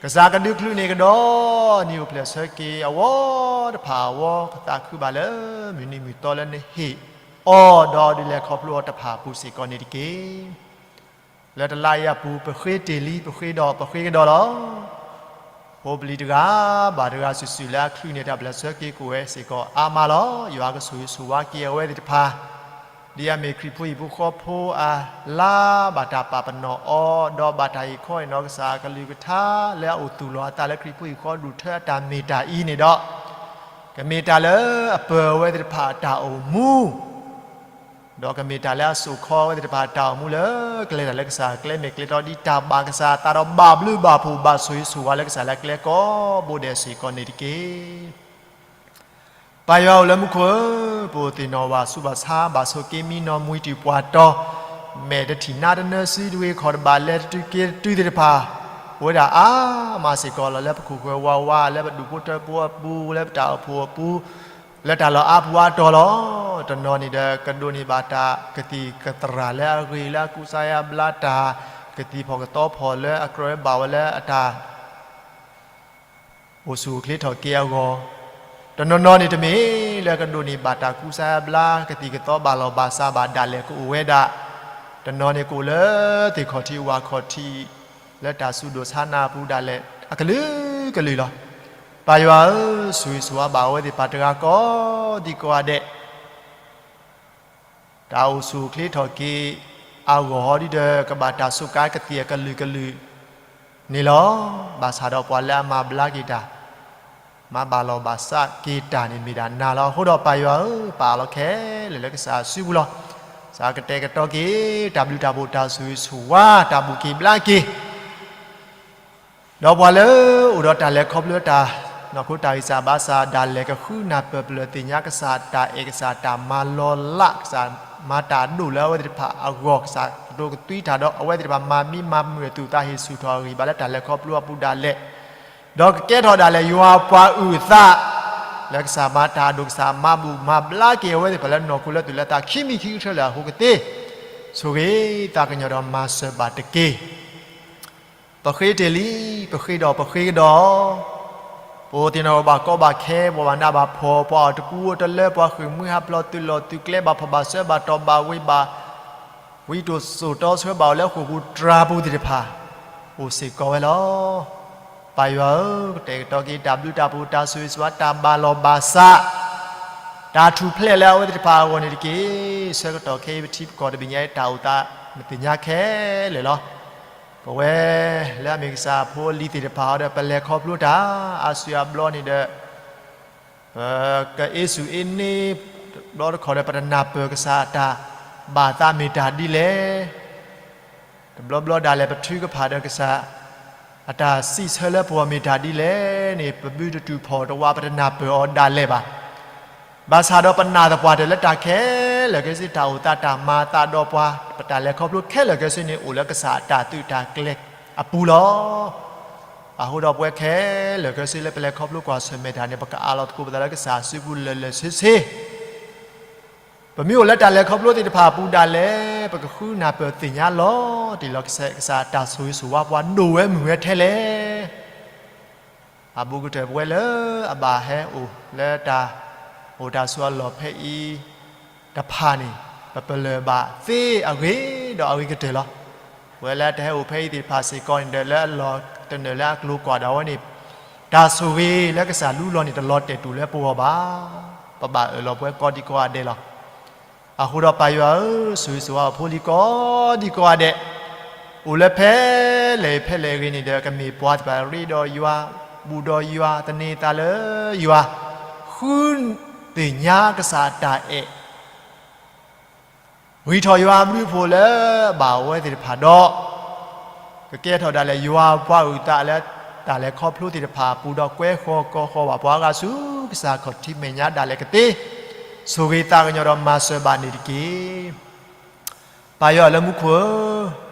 ကစၢ်ကဒုးချုးန့ၢ်ကဒီး နံၣ်အိၣ်ဖျဲၣ်ဆၢက့ၤအဝီတဖၣ်အဝီ, ကသးခုဘၣ်လၢမုၢ်နံၤမုၢ်သီလၢနဟ့ၣ်အီၤဒီးဒုးလဲၤခီဖျိအီၤတဖၣ်အပူၤစ့ၢ်ကီးန့ၣ်တက့ၢ်. လၢတလါအံၤအပူၤ ပဃ့တ့ၢ်လံ ပဃ့ဒီးပဃ့ကဒီးလီၤ. ဖိပလံၤတဂၤဘၣ်တဂၤစုာ်စုာ်လၢအချုးန့ၢ်တၢ်ပျဲၢ်ဆၢက့ၤကအိၣ်ဝဲစ့ၢ်ကီးအါမးလီၤ. ယွၤကဆိၣ်ဂ့ၤဆိၣ်ဝါက့ၤအဝဲသ့ၣ်တဖၣ်, ဒ်အမ့ၢ်ခရံာ်ဖိဟံၣ်ဖိဃီဖိအလါဘၣ်တၢ်ပာ်ပနီၣ်အီၤ, ဒီးဘၣ်တၢ်အံးခီအံးနီၤကစၢ်အကလုၢ်ကထါလၢအအိၣ်သူၣ်လီၤအသးလၢခရံာ်ဖိဟံၣ်ဃီဒူၣ်ထၢအတၢ်မ့ၢ်တၢ်အံၤန့ၣ်ဒီး, ကမ့ၢ်တၢ်လၢအပၢၤအဝဲသ့ၣ်တဖၣ်အတၢ်အိၣ်မူ ဒီးကမ့ၢ်တၢ်လၢအစိာ်ခီအဝဲသ့ၣ်တဖၣ်အတၢ်အိၣ်မူလၢ ကလဲၤတၢ်လၢကစၢ်ကျဲမ့ၢ်ကျဲတီဒ်တၢ်ဘၣ်ကစၢ်အသးဒီးဘၣ်ဘျုးဘၣ်ဖှိၣ် ဘၣ်ဆိၣ်ဂ့ၤဆိၣ်ဝါလၢကစၢ်လၢကျဲကိးဘိဒဲးစ့ၢ်ကီးန့ၣ်တက့ၢ်. ပၢ်ယွၤအိၣ်လၢမူခိၣ်ဧၢ, ပအိၣ်သ့ၣ်နီၣ်ဘၣ်ဆူးဘၣ်ဆါ ဘၣ်ဆိးက့မံနီၢ်မှံတံာ်ပှၤတီၤ, မဲာ်တထံၣ်နါတနၢဆှံတဝ့ၢ်ခီၣ်တဘၣ်လဲၤတတုၤက့ၤတတုၤသ့ၣ်တဖၣ်, အိၣ်ဝဲဒၣ်အါမးစ့ၢ်ကီးလီၤ. လၢပခိၣ်ဃၢၤဝးဝး လၢပဒူၣ်ဖိထၢဖိအပူၤ လၢပတၢ်အိၣ်ဖှိၣ်အပူၤ လၢတၢ်လီၢ်အါပူၤအါတီၤလီၤ. တနီၤန့ၣ်ဒီး ကဒိးန့ၢ်ဘၣ်တၢ်ကသံၣ်ကသရၣ်လၢအဂ့ၤလၢအကူစါယါဘျါတၢ် ကသံၣ်ဖီၣ်ကသီဖီၣ်လၢအကြၢးဘၣ်ဝဲလၢအတၢ် အိၣ်ဆူၣ်အိၣ်ချ့ထီၣ်က့ၤအဂီၢ်, တနီၤနီၤန့ၣ်တမ့ၢ်လၢကဒိးန့ၢ်ဘၣ်တၢ်ကူစါယါဘျါ ကသံၣ်ကသီဘၣ်လီၢ်ဘၣ်စးဘၣ်ဒၣ်လဲာ်ကအိၣ်ဝဲဒၣ်, တနီၤန့ၣ်ကအိၣ်လၢသ့ၣ်ခီၣ်ထံးဝၣ်ခီၣ်ထံး လၢတၢ်စူၤဒိၣ်ဆါနါအပူၤဒၣ်လဲာ် အကလုာ်ကလုာ်လီၤ. ပၢ်ယွၤဧၢ, ဆိၣ်ဂ့ၤဆိၣ်ဝါဘၣ်အဝဲသ့ၣ်တဖၣ်တဂၤကိးဒံကိးဂၤဒဲး တၢ်အိၣ်ဆူၣ်အိၣ်ချ့ထီၣ်က့ၤအဂီၢ်ဟီဒ်ဒီး ကဘၣ်တၢ်စူးကါကသံၣ်အကလုာ်ကလုာ်န့ၣ်လီၤ. ဘၣ်ဆၣ်ဒီးပှၤလၢအမၤဘျါက့ၤတၢ် မၤဘၣ်လီၢ်ဘၣ်စးက့ၤတၢ်န့ၣ်မ့ၢ်ဒၣ်နၤလီၤ. အဃိဒီးပၢ်ယွၤဧၢ, ပာ်အီၤလီၤခဲလၢာ်လၢကစၢ်အစုပူၤလီၤ. ကစၢ်ကတဲာ်ကတီၤက့ၤ တၢ်ဘျုးတၢ်ဖှိၣ်တၢ်ဆိၣ်ဂ့ၤဆိၣ်ဝါ တၢ်ဘူၣ်က့ၤဘျါက့ၤ ဒီးပှၤလၢအိၣ်ဒီးတၢ်လဲၤခီဖျိတၢ် နီၢ်ခိတၢ်ဂံၢ်စၢ်ဘါစၢ်ဒၣ်လဲာ် ကဃုနၢ်ပၢၢ်ပျၢၢ်သ့ၣ်ညါကစၢ်အတၢ်အဲၣ်ကစၢ်တၢ်မၤလီၤလး ကစၢ်မၤတၢ်အဒိၣ်လၢအဝဲသ့ၣ်တဖၣ်အဂီၢ် ကစၢ်ကတိၤကသွံတၢ်ဒီးအဝဲသ့ၣ်တဖၣ်မၤမံမၤမုာ်အသူၣ်အသးဟ့ၣ်ဆူၣ်ထီၣ်အဂံၢ်ဘါလၢတၢ်လဲၤခီဖျိအပူၤဒၣ်လဲာ် ဒီးကကဲထီၣ်ဒၣ်လဲာ်ယွၤပှၤအုၣ်အသး လၢကစၢ်မၤတၢ်အဒိၣ် ကစၢ်မၤဘူၣ်မၤဘျါက့ၤအဝဲသ့ၣ်တဖၣ်လၢနီၢ်ခိလၢသူၣ်လၢသးခံမံၤခံကတၢၢ်လၢအဃိကသ့ ဆိၣ်ဂ့ၤသးကညီၤဒီးမၤစၢၤဘၣ်တက့ၢ်. ပဃ့တ့ၢ်လံ, ပဃ့ဒီးပဃ့ကဒီး, ပအိၣ်သ့ၣ်နီၣ်ဘၣ်ကီဘၣ်ခဲ, ပှၤဘၣ်နးဘၣ်ဖှီၣ်, ပှၤအီၣ်တကူအိၣ်တလၢ, ပှၤဃ့ၢ်မှံဟးဖျိးသုးလီၢ်သုးကျဲ ဘၣ်ဖှီၣ်ဘၣ်စၢၤဘၣ်တီၢ်ဘၣ်ဝ့ၤဘၣ် ဝံတိာ်စိာ်တီဆှၢဘၣ်အိၣ်လၢဃိာ်ပူၤတြၤပူၤသ့ၣ်တဖၣ် အိၣ်စ့ၢ်ကီးဝဲလီၤ. ပၢ်ယွၤဧၢ, ကတဲာ်ကတီၤက့ၤတၢ်ဘျုးတၢ်ဖှိၣ်တၢ်ဆိၣ်ဂ့ၤဆိၣ်ဝါတၢ်ဘၣ်လီၢ်ဘၣ်စး တၢ်ထူၣ်ဖျဲးလၢအဝဲသ့ၣ်တဖၣ်အဂီၢ်န့ၣ်တက့ၢ်. ဆၢကတီၢ်ခဲအံၤပထံပကီၢ်တဘ့ၣ်ညါအံၤ တၢ်အိၣ်သးမသ့ၣ်ညါခဲလၢာ်လီၤ. ပဝဲလၢအမ့ၢ်ကစၢ်ဖိအလံၤသ့ၣ်တဖၣ်အံၤဒီး ပလဲၤခီဖျိတၢ်အါစုအါဘျီန့ၣ်ဒီး ပကအ့စူၢ်အ့န့ တဘျီတခီၣ်ဒီး ပတနၢ်ပၢၢ်ကစၢ်အတၢ်ဘၣ်သးမ့ၢ်တၢ်ဒ်လဲၣ် တဘျီဘျီဒၣ်လဲာ် ပထုကဖၣ်ဒီးကစၢ် အတၢ်စံးဆၢလၢပဂီၢ်မ့ၢ်တၢ်ဒ်လဲၣ်န့ၣ် ပဘုတတူၢ်ဖှီၣ်တဝး ပတနၢ်ပၢၢ်အီၤဒၣ်လဲာ်ဘၣ်. ဘၣ်ဆၣ်ဒီးပနာ်သပှၢ်တၢၢ်လၢတၢ်ခဲလၢာ်ခဲဆ့ တၢ်အိၣ်သးတၢ်မၤအသးဒီးပှၤ ပတၢ်လဲၤခီဖျိခဲလၢာ်ခဲဆ့န့ၣ် အိၣ်လၢကစၢ်အတၢ်သုးတၢ်ကျဲၤအပူၤလီၤ. အဃိဒီးပဝဲခဲလၢာ်ခဲဆ့လၢပလဲၤခီဖျိကွၢ်ဆၢၣ်မဲာ်တၢ်န့ၣ် ပကအးလီၤသကိးပသးလၢကစၢ်အစုပူၤလၢာ်လၢာ်ဆ့ဆ့ ပမ့ၢ်အိၣ်လၢတၢ်လဲၤခီဖျိသ့ၣ်တဖၣ်အပူၤဒၣ်လဲာ် ပကဃုနၢ်ပၢၢ်သ့ၣ်ညါလီၤတံၢ်လီၤဆဲး ကစၢ်အတၢ်ဆိၣ်ဂ့ၤဆိၣ်ဝါပှၤဒိၣ်ဝဲမုၢ်ဝဲထဲလဲၣ်. အဘူးကတၢၢ်ပဝဲလၢအဘၣ်ဟဲအိၣ်လၢတၢ်အိၣ်တၢ်ဆိးအလီၢ်ဖဲအံၤတဖၣ်န့ၣ် ပပလၢၢ်ဘၣ်သ့အဂ့ၤဒီးအဂ့ၤကတၢၢ်လီၤ. ပဝဲလၢတဟဲအိၣ်ဖဲအံၤသ့ၣ်တဖၣ်စ့ၢ်ကီးန့ၣ်ဒီး လၢအလီၢ်တနၢၣ်လၢအကျိၤကွၢ်ဒၣ်ဝဲန့ၣ် တၢ်ဆိၣ်ဂ့ၤလၢကစၢ်လူလီၤန့ၣ် တလီၤတဲာ်တူၢ်လၢပဂီၢ်ဘၣ်. ပဘၣ်အၢၣ်လီၤပှဲၤကိးဒံကိးဂၤဒဲးလီၤ. အဃိဒီးပၢ်ယွၤဧၢ, ဆိၣ်ဂ့ၤဆိၣ်ဝါအဖိလံၤကိးဒံကိးဂၤဒဲး, အိၣ်လၢဖဲလဲၣ်ဖဲလဲၣ်အဂ့ၤန့ၣ်ဒီး ကမ့ၢ်ပှၤသ့ၣ်တဖၣ်ရ့ဒီးယွၤ, ဘူးဒီးယွၤ, သန့ၤသးလၢယွၤ, ဃုသ့ၣ်ညါကစၢ်အတၢ်အဲၣ် ဂံၢ်ထီၣ်ယွၤအဘျုးအဖှိၣ်လၢအဘၣ်အဝဲသ့ၣ်တဖၣ်ဒီး, ကကဲထီၣ်ဒၣ်လဲာ်ယွၤအပှၤအုၣ်သးလၢတၢ်လဲၤခီဖျိသ့ၣ်တဖၣ်အပူၤဒီး ကွဲဃီၤကိးဃီၤဘၣ်ပှၤအါဂၤဆူ ကစၢ်ခီၣ်ထံးမဲာ်ညါဒၣ်လဲာ်ကသ့, ဆိၣ်ဂ့ၤသးကညီၤဒီးမၤစၢၤဘၣ်န့ၣ်တက့ၢ်. ပၢ်ယွၤလၢမူခိၣ်ဧၢ,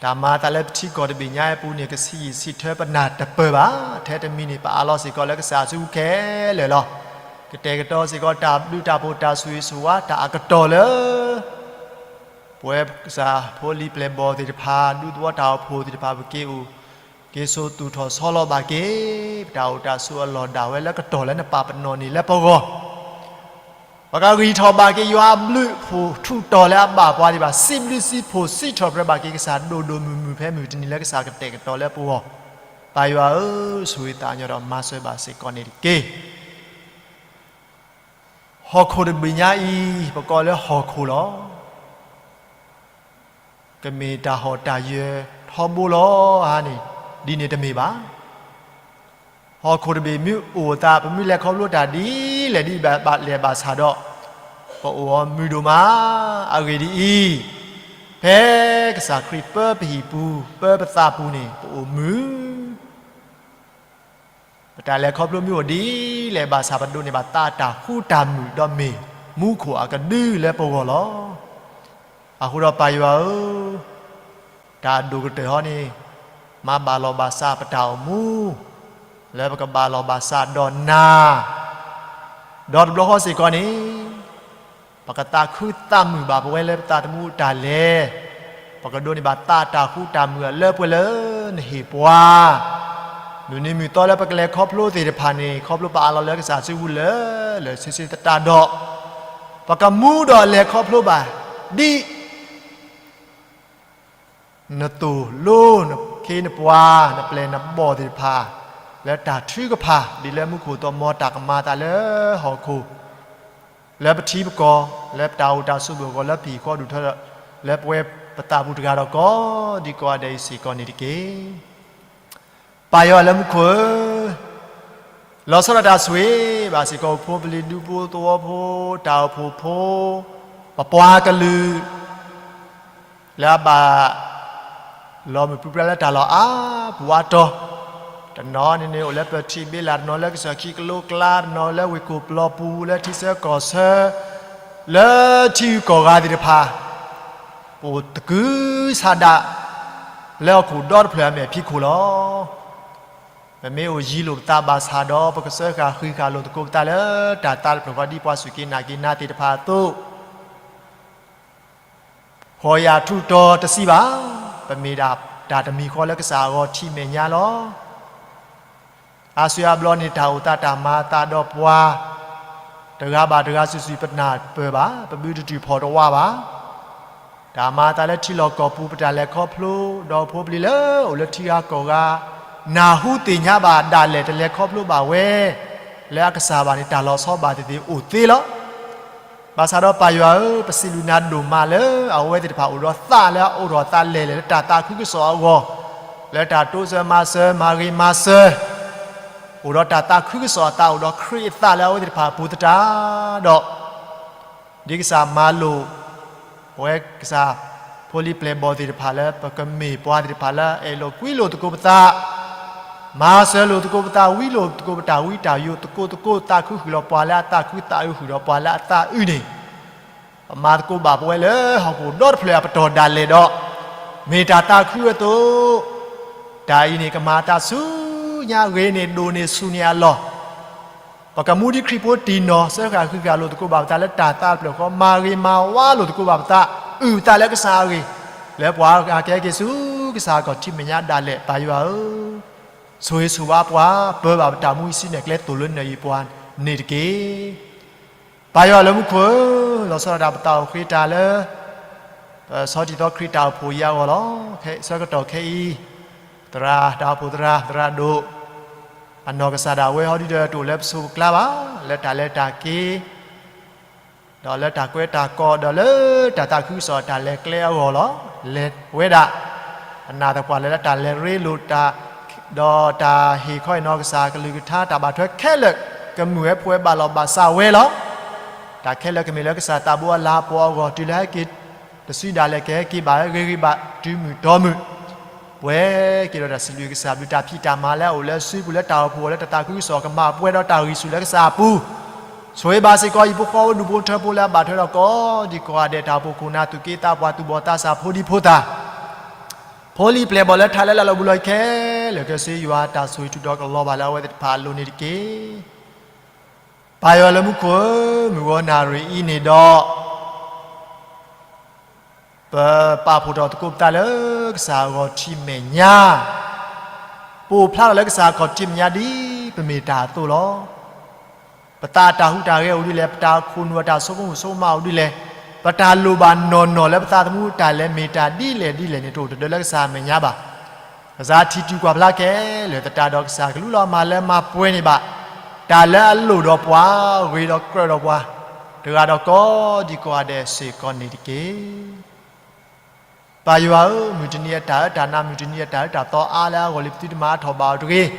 တၢ်မၤအသးလၢပထံကီၢ်တဘ့ၣ်ညါအပူၤန့ၣ် ကဆံးယံာ်ဆံးထၢပနၢ်တပၢၢ်ဘၣ်. ထဲတမံၤန့ၣ် ပအးလီၤစ့ၢ်ကီးလၢကစၢ်အစုပူၤခဲလၢာ်လီၤ. ကတဲာ်ကတီၤစ့ၢ်ကီးတၢ်ဘျုးတၢ်ဖှိၣ်တၢ်ဆိၣ်ဂ့ၤဆိၣ်ဝါတၢ်အကတီၢ်လၢ ပဝဲကစၢ်ဖိလံၤပျဲၢ်ဘီၣ်သ့ၣ်တဖၣ် ဒူသဝီတၢ်အိၣ်ဖှိၣ်သ့ၣ်တဖၣ် ပက့ၤအိၣ်က့ၤဆိးသူၣ်ထီၣ်ဆီလီၤဘၣ်က့ၤ ပတၢ်အိၣ်တၢ်ဆိးအလီၢ်ဒၣ်ဝဲလၢကတီၢ်လၢနပာ်ပနီၣ်န့ၣ်လၢပဂီၢ် ပကဂံၢ်ထီၣ်ဘၣ်က့ၤယွၤအဘျုးအဖှိၣ်ထူးတီၤလၢအဘၣ်ပှၤဒံးဘၣ် စံးဘျုးစံးဖှိၣ်စံးထီၣ်ပတြၢၤဘၣ်က့ၤကစၢ်ဒိၣ်ဒိၣ်မုၢ်မုၢ် ဖဲမုၢ်တနံၤလၢကစၢ်ကတဲာ်ကတီၤလၢပဂီၢ်. ပၢ်ယွၤဧၢ, ဆိၣ်ဂ့ၤသးကညီၤဒီးမၤစၢၤဘၣ်စ့ၢ်ကီးန့ၣ်တက့ၢ်. ဟီၣ်ခိၣ်တဘ့ၣ်ညါအံၤ ပကိးလၢဟီၣ်ခိၣ်လီၤ. ကမ့ၢ်တၢ်ဟီၣ်တၢ်ယၢၤထီဘိလီၤဧါန့ၣ်, ဒ်န့ၣ်တမ့ၢ်ဘၣ်. ဟီၣ်ခိၣ်တဘ့ၣ်မ့ၢ်အိၣ်အသး ပမ့ၢ်လဲၤခီဖျိတၢ်ဒ်လဲၣ်ဒ်လဲၣ်ဘၣ်ဆၣ်ဒီး ပအိၣ်အီၤမုာ်ဒိၣ်မး. အဂ့ၢ်ဒ်အံၤ, ဖဲကစၢ်ခရံာ်ပၢပဟံၣ်ပူၤ ပၢပသးပူၤန့ၣ် ပအိၣ်မုာ် ပတၢ်လဲၤခီဖျိမ့ၢ်အိၣ်ဒ်လဲၣ်ဘၣ်ဆၣ် ပဒိးန့ၢ်ဘၣ်သးတၢ်ဃူတၢ်မုာ် ဒီးမ့ၢ်မူခိၣ်အကဒုလၢပဂီၢ်လီၤ. အဃိဒီးပၢ်ယွၤဧၢ, တၢ်အဒိၣ်ကတၢၢ်ဟီန့ၣ် မၤဘၣ်လီၤဘၣ်စးပတၢ်အိၣ်မူ လၢပကဘၣ်လီၤဘၣ်စးဒီးနၤ ဒီးတဘျီဃီစ့ၢ်ကီးန့ၣ် ပကသးခုသးမုာ်ဘၣ်ပဝဲလၢပသးသမူတၢ်လဲၤ, ပကဒိးန့ၢ်ဘၣ်သးတၢ်ဃူတၢ်မုာ်အလၢပှဲၤလၢနဟ့ၣ်ပှၤ, မုၢ်နံၤမုၢ်သီလၢပကလဲၤခီဖျိသ့ၣ်တဖၣ်န့ၣ် ခီဖျိပအးလီၤလၢကစၢ်စုပူၤလၢာ်လၢာ်ဆ့ဆ့သတးဒီး ပကမူဒီးလဲၤခီဖျိဘၣ် ဒ် နသိၣ်လိနခ့နပှၤ နပျဲၢ်နဘီၣ်သ့ၣ်တဖၣ် လၢတၢ်ထုကဖၣ် ဒ်လၢမူခိၣ်သီၣ်မီၤ တၢ်ကမၤအသးလၢဟီၣ်ခိၣ် လၢပထံပကီၢ် လၢပတၢ်အိၣ်တၢ်ဆိးဘၢၣ်အဂီၢ် လၢပဟံၣ်ဃီဒူၣ်ထၢ လၢပဝဲပသးပူၤတဂၤဒီးကိးဒံကိးဂၤဒဲးအံၤစ့ၢ်ကီးန့ၣ်တက့ၢ်. ပၢ်ယွၤလၢမူခိၣ်ဧၢ, လီၤဆီဒၣ်တၢ်ဆိၣ်ဂ့ၤဘၣ်စ့ၢ်ကီး ဖိပလံၤဒူဖိသဝီဖိ တၢ်အိၣ်ဖှိၣ်ဖိ ပပှၤကလုာ် လၢအဘၣ် လီၤမုၢ်ပြံပြါလၢတၢ်လီၢ်အါပူၤအါတီၤ, တနီၤန့ၣ်န့ၣ် အိၣ်လၢပထံၣ်ဘ့လး, တနီၤလၢကစၢၢ်ခံကလိကျါ, တနီၤလၢဝ့ၢ်ခိၣ်ပျီပူၤ, လၢထံဆၢကီၢ်ဆၢ, လၢထံဂုၤကီၢ်ဂၤသ့ၣ်တဖၣ်, ပအိၣ်သကုၤဆးဒး လၢဟီၣ်ခိၣ်ဒီတဖျၢၣ်အမဲာ်ဖံးခိၣ်လီၤ. ပမ့ၢ်အိၣ်ယံၤလိာ်ပသးဘၣ်ဆၣ်ဒီး ပကစၢဃာ်ဃံးဃာ်လိာ်သကိးပသးလၢတၢ်သးတဖျၢၣ်ဃီ ဒ်ပှၤစူၢ်က့ၤနာ်က့ၤနၤသ့ၣ်တဖၣ်အသိး ဃီၤယၢ်ထူးတီၤတစံးဘၣ်, ပမ့ၢ်ဒၣ်တၢ်တမံၤဃီလၢကစၢ်အဂီၢ်ထံးမဲာ်ညါလီၤ. အါစုအါဘျီန့ၣ် တၢ်အိၣ်သးတၢ်မၤအသးဒီးပှၤ တဂၤဘၣ်တဂၤစုာ်စုာ်ပနၢ်ပၢၢ်ဘၣ်, ပဘုတတုၤဖီၣ်တဝးဘၣ်. တၢ်မၤအသးလၢထံလီၢ်ကီၢ်ပူၤ ပတၢ်လဲၤခီဖျိ ဒီးဖိပလံၤလၢအိၣ်လၢထံဂၤကီၢ်ဂၤ နၢ်ဟူသ့ၣ်ညါဘၣ်ဒၣ်လဲာ် တလဲၤခီဖျိဘၣ်ဝဲ လၢအကစၢ်ဘၣ်န့ၣ် တၢ်လီၤဆီဘၣ်သ့ၣ်သ့ၣ်အိၣ်သ့လီၤ. ဘၣ်ဆၣ်ဒီးပၢ်ယွၤဧၢ, ပစံးဘျုးနၤဒိၣ်မးလၢအဝဲသ့ၣ်တဖၣ်အိၣ်ဒီးသးလၢအအိၣ်ထီၣ်အသးလဲၤလဲၤလၢတၢ်သးခုကစီၣ်အဂီၢ်, လၢတၢ်တိစၢၤမၤစၢၤ မၤဂ့ၤမၤစၢၤ, အိၣ်ဒီးတၢ်သးခုကစီၣ်အသး အိၣ်ဒီးခရံာ်အသးလၢအဝဲသ့ၣ်တဖၣ်အပူၤသတးဒီး ဒ်ကစၢ်မၤလိာ် ပဝဲကစၢ် ဖိလံၤပျဲၢ်ဘီၣ်သ့ၣ်တဖၣ်လၢ ပကမ့ၢ်ပှၤသ့ၣ်တဖၣ်လၢ အဲၣ်လိာ်ကွံလိာ်သကိးပသး, မၤစၢၤလိာ်သကိးပသး, ဝံလိာ်သကိးပတၢ်ဝံတၢ်ယိာ်သကိးသကိး, သးခုဃုာ်ဒီးပှၤလၢအသးခု, သးအုးဃုာ်ဒီးပှၤလၢအသးအုးန့ၣ်, ပမၤသကိးဘၣ်ပဝဲလၢဟီၣ်ခိၣ်ဒီတဖျၢၣ်အပတီၢ်ဒၣ်လဲာ်ဒီး, မ့ၢ်တၢ်သးခုအသိး, တၢ်အံၤန့ၣ် ကမၤအသးဆူညါ ဂ့ၤန့ၢ်ဒိၣ်န့ၢ်ဆူၣ်န့ၢ်အလီၢ် ပကမူဒံးခရံာ်ဖိတံၢ်နီၢ် စၢဃာ်ဃံးဃာ်လိာ်သကိးဘၣ်ပသးလၢတၢ်သးတဖျၢၣ်ဃီ, မၤဂ့ၤမၤဝါလိာ်သကိးဘၣ်ပသး, အုၣ်ပသးလၢကစၢ်အဂ့ၢ်, လၢပှၤဂၤကဟဲက့ၤဆူကစၢ်ကီၢ်ထံးမဲာ်ညါဒၣ်လဲာ် ပၢ်ယွၤဧၢ, ဆိၣ်ဂ့ၤဆိၣ်ဝါပှၤ, ပၢဘၣ်ပတၢ်မူအံၤဆူနဲၣ်ကျဲသိၣ်လိနဲၣ်ယံၤပှၤန့ၣ်တက့ၢ်. ပၢ်ယွၤလၢမူခိၣ်ဧၢ, လီၤဆီဒၣ်တၢ်ပသးအိၣ်ဃ့တၢ်လၢ ပဆီထံၣ်သီခရံာ်တၢ်အိၣ်ဖှိၣ်အံၤအဂီၢ်လီၤ. ဆၢကတီၢ်ခဲအံၤ, သရၣ်တၢ်အိၣ်ဖှိၣ်သရၣ်, သရၣ်ဒိၣ်, အနီၢ်ကစၢ်ဒၣ်ဝဲဟီဒုဒီးတအိၣ်လၢပစိၤပကျါဘၣ်, လၢတၢ်လဲၤတၢ်က့ၤ, ဒီးလၢတၢ်ကွဲတၢ်ကီ, ဒီးလၢတၢ်သးခုကစီၣ်တၢ်လဲၤကျဲအဂီၢ်လီၤ. လဲၤဝဲဒၣ်, အနာ်သပှၢ်လၢတၢ်လဲၤရ့လိာ်တၢ်, ဒီးတၢ်ဟ့ၣ်ခီအံၤနီၢ်ကစၢ်ကလုၢ်ကထါတၢ်ဘၣ်ထွဲခဲလၢာ်, ကမုာ်ဝဲဖိဝဲဘၣ်လီၤဘၣ်စးဝဲလီၤ. တၢ်ခဲလၢာ်ကမ့ၢ်လၢကစၢ်သးဘိအလၤပှီၤအဂီၢ် တုၤလၢဟဲက့ၤတစုဒၣ်လဲာ်ကဟဲက့ၤဘၣ်ဂ့ၤဂ့ၤဘၣ်တုၤမုၢ်တီမုၢ် ပှဲၤက့ၤဒီးတၢ်စံးဘျုးကစၢ်ဘျုး တၢ်ဖံးတၢ်မၤလၢအအိၣ်လၢစုပူၤလၢတၢ်အိၣ်ဖှိၣ်လၢတၢ်သးခုကစီၣ်ကမၤပှဲၤဒီးတၢ်ဂံၢ်ဆူၣ်လၢကစၢ်အပူၤ, ဆိၣ်ဂ့ၤဘၣ်စ့ၢ်ကီးဟံၣ်ဖိဃီဖိဒူၣ်ဖိထၢဖိလၢအဘၣ်ထွဲဒီးကိးဒံကိးဂၤဒဲး တၢ်အိၣ်ဖှိၣ်ခိၣ်နၢ်သူၣ်က့သးပှၢ်သူၣ်ဘီၣ်သးစၢ်ဖိဒံဖိသၣ် ဖိလံၤပျဲၢ်ဘီၣ်လၢထးလၢလၢ်လီၤဘူးလီၤခဲလၢာ်ခဲဆ့ ယွၤတၢ်ဆိၣ်ဂ့ၤထူးဒီးကလီၤဘၣ်လၢအဝဲသ့ၣ်တဖၣ်အလိၤန့ၣ်တက့ၢ်. ပၢ်ယွၤလၢမူခိၣ်ဧၢ, မုၢ်ဂီၤနၣ်ရံၣ်အံၤန့ၣ်ဒီး ပပာ်ဖှိၣ်ထီၣ်သကိးပသးလၢကစၢ်အခီၣ်ထံးမဲာ်ညါ, ပအိၣ်ဖျါထီၣ်လၢကစၢ်အခီၣ်ထံးမဲာ်ညါဒ်ပမ့ၢ်တၢ်အသိးလီၤ. ပသးအတၢ်ဟူးတၢ်ဂဲၤအိၣ်ဒ်လဲၣ်, ပတၢ်ခိၣ်နူာ်အတၢ်ဆိကမိၣ်ဆိကမးအိၣ်ဒ်လဲၣ်, ပတၢ်လိၣ်ဘၣ်နီၢ်နီၢ်လၢပသးသမူတၢ်လဲၤမ့ၢ်တၢ်ဒ်လဲၣ်ဒ်လဲၣ်န့ၣ် တအိၣ်တဒၢလၢကစၢ်အမဲာ်ညါဘၣ်. ကစၢ်ထံၣ်တုၤကွၢ်ဖျါခဲလၢာ်သတးဒီး ကစၢ်ကလူလီၤမၤလၢမၤပှဲၤန့ၢ်ဘၣ် တၢ်လၢအလိၣ်ဒီးပှၤ, ဂ့ၤဒီးကြၢးဒီးပှၤ, တဂၤဒီးကိးဒံကိးဂၤဒဲးစ့ၢ်ကီးန့ၣ်တက့ၢ်. ပၢ်ယွၤဧၢ, မုၢ်တနံၤအတၢ်အၢတၢ်နး မုၢ်တနံၤအတၢ်အၢတၢ်သီအါလၢအဂီၢ်လံ ပသုတမၤအါထီၣ်ဘၣ်အီၤတဂ့ၤ.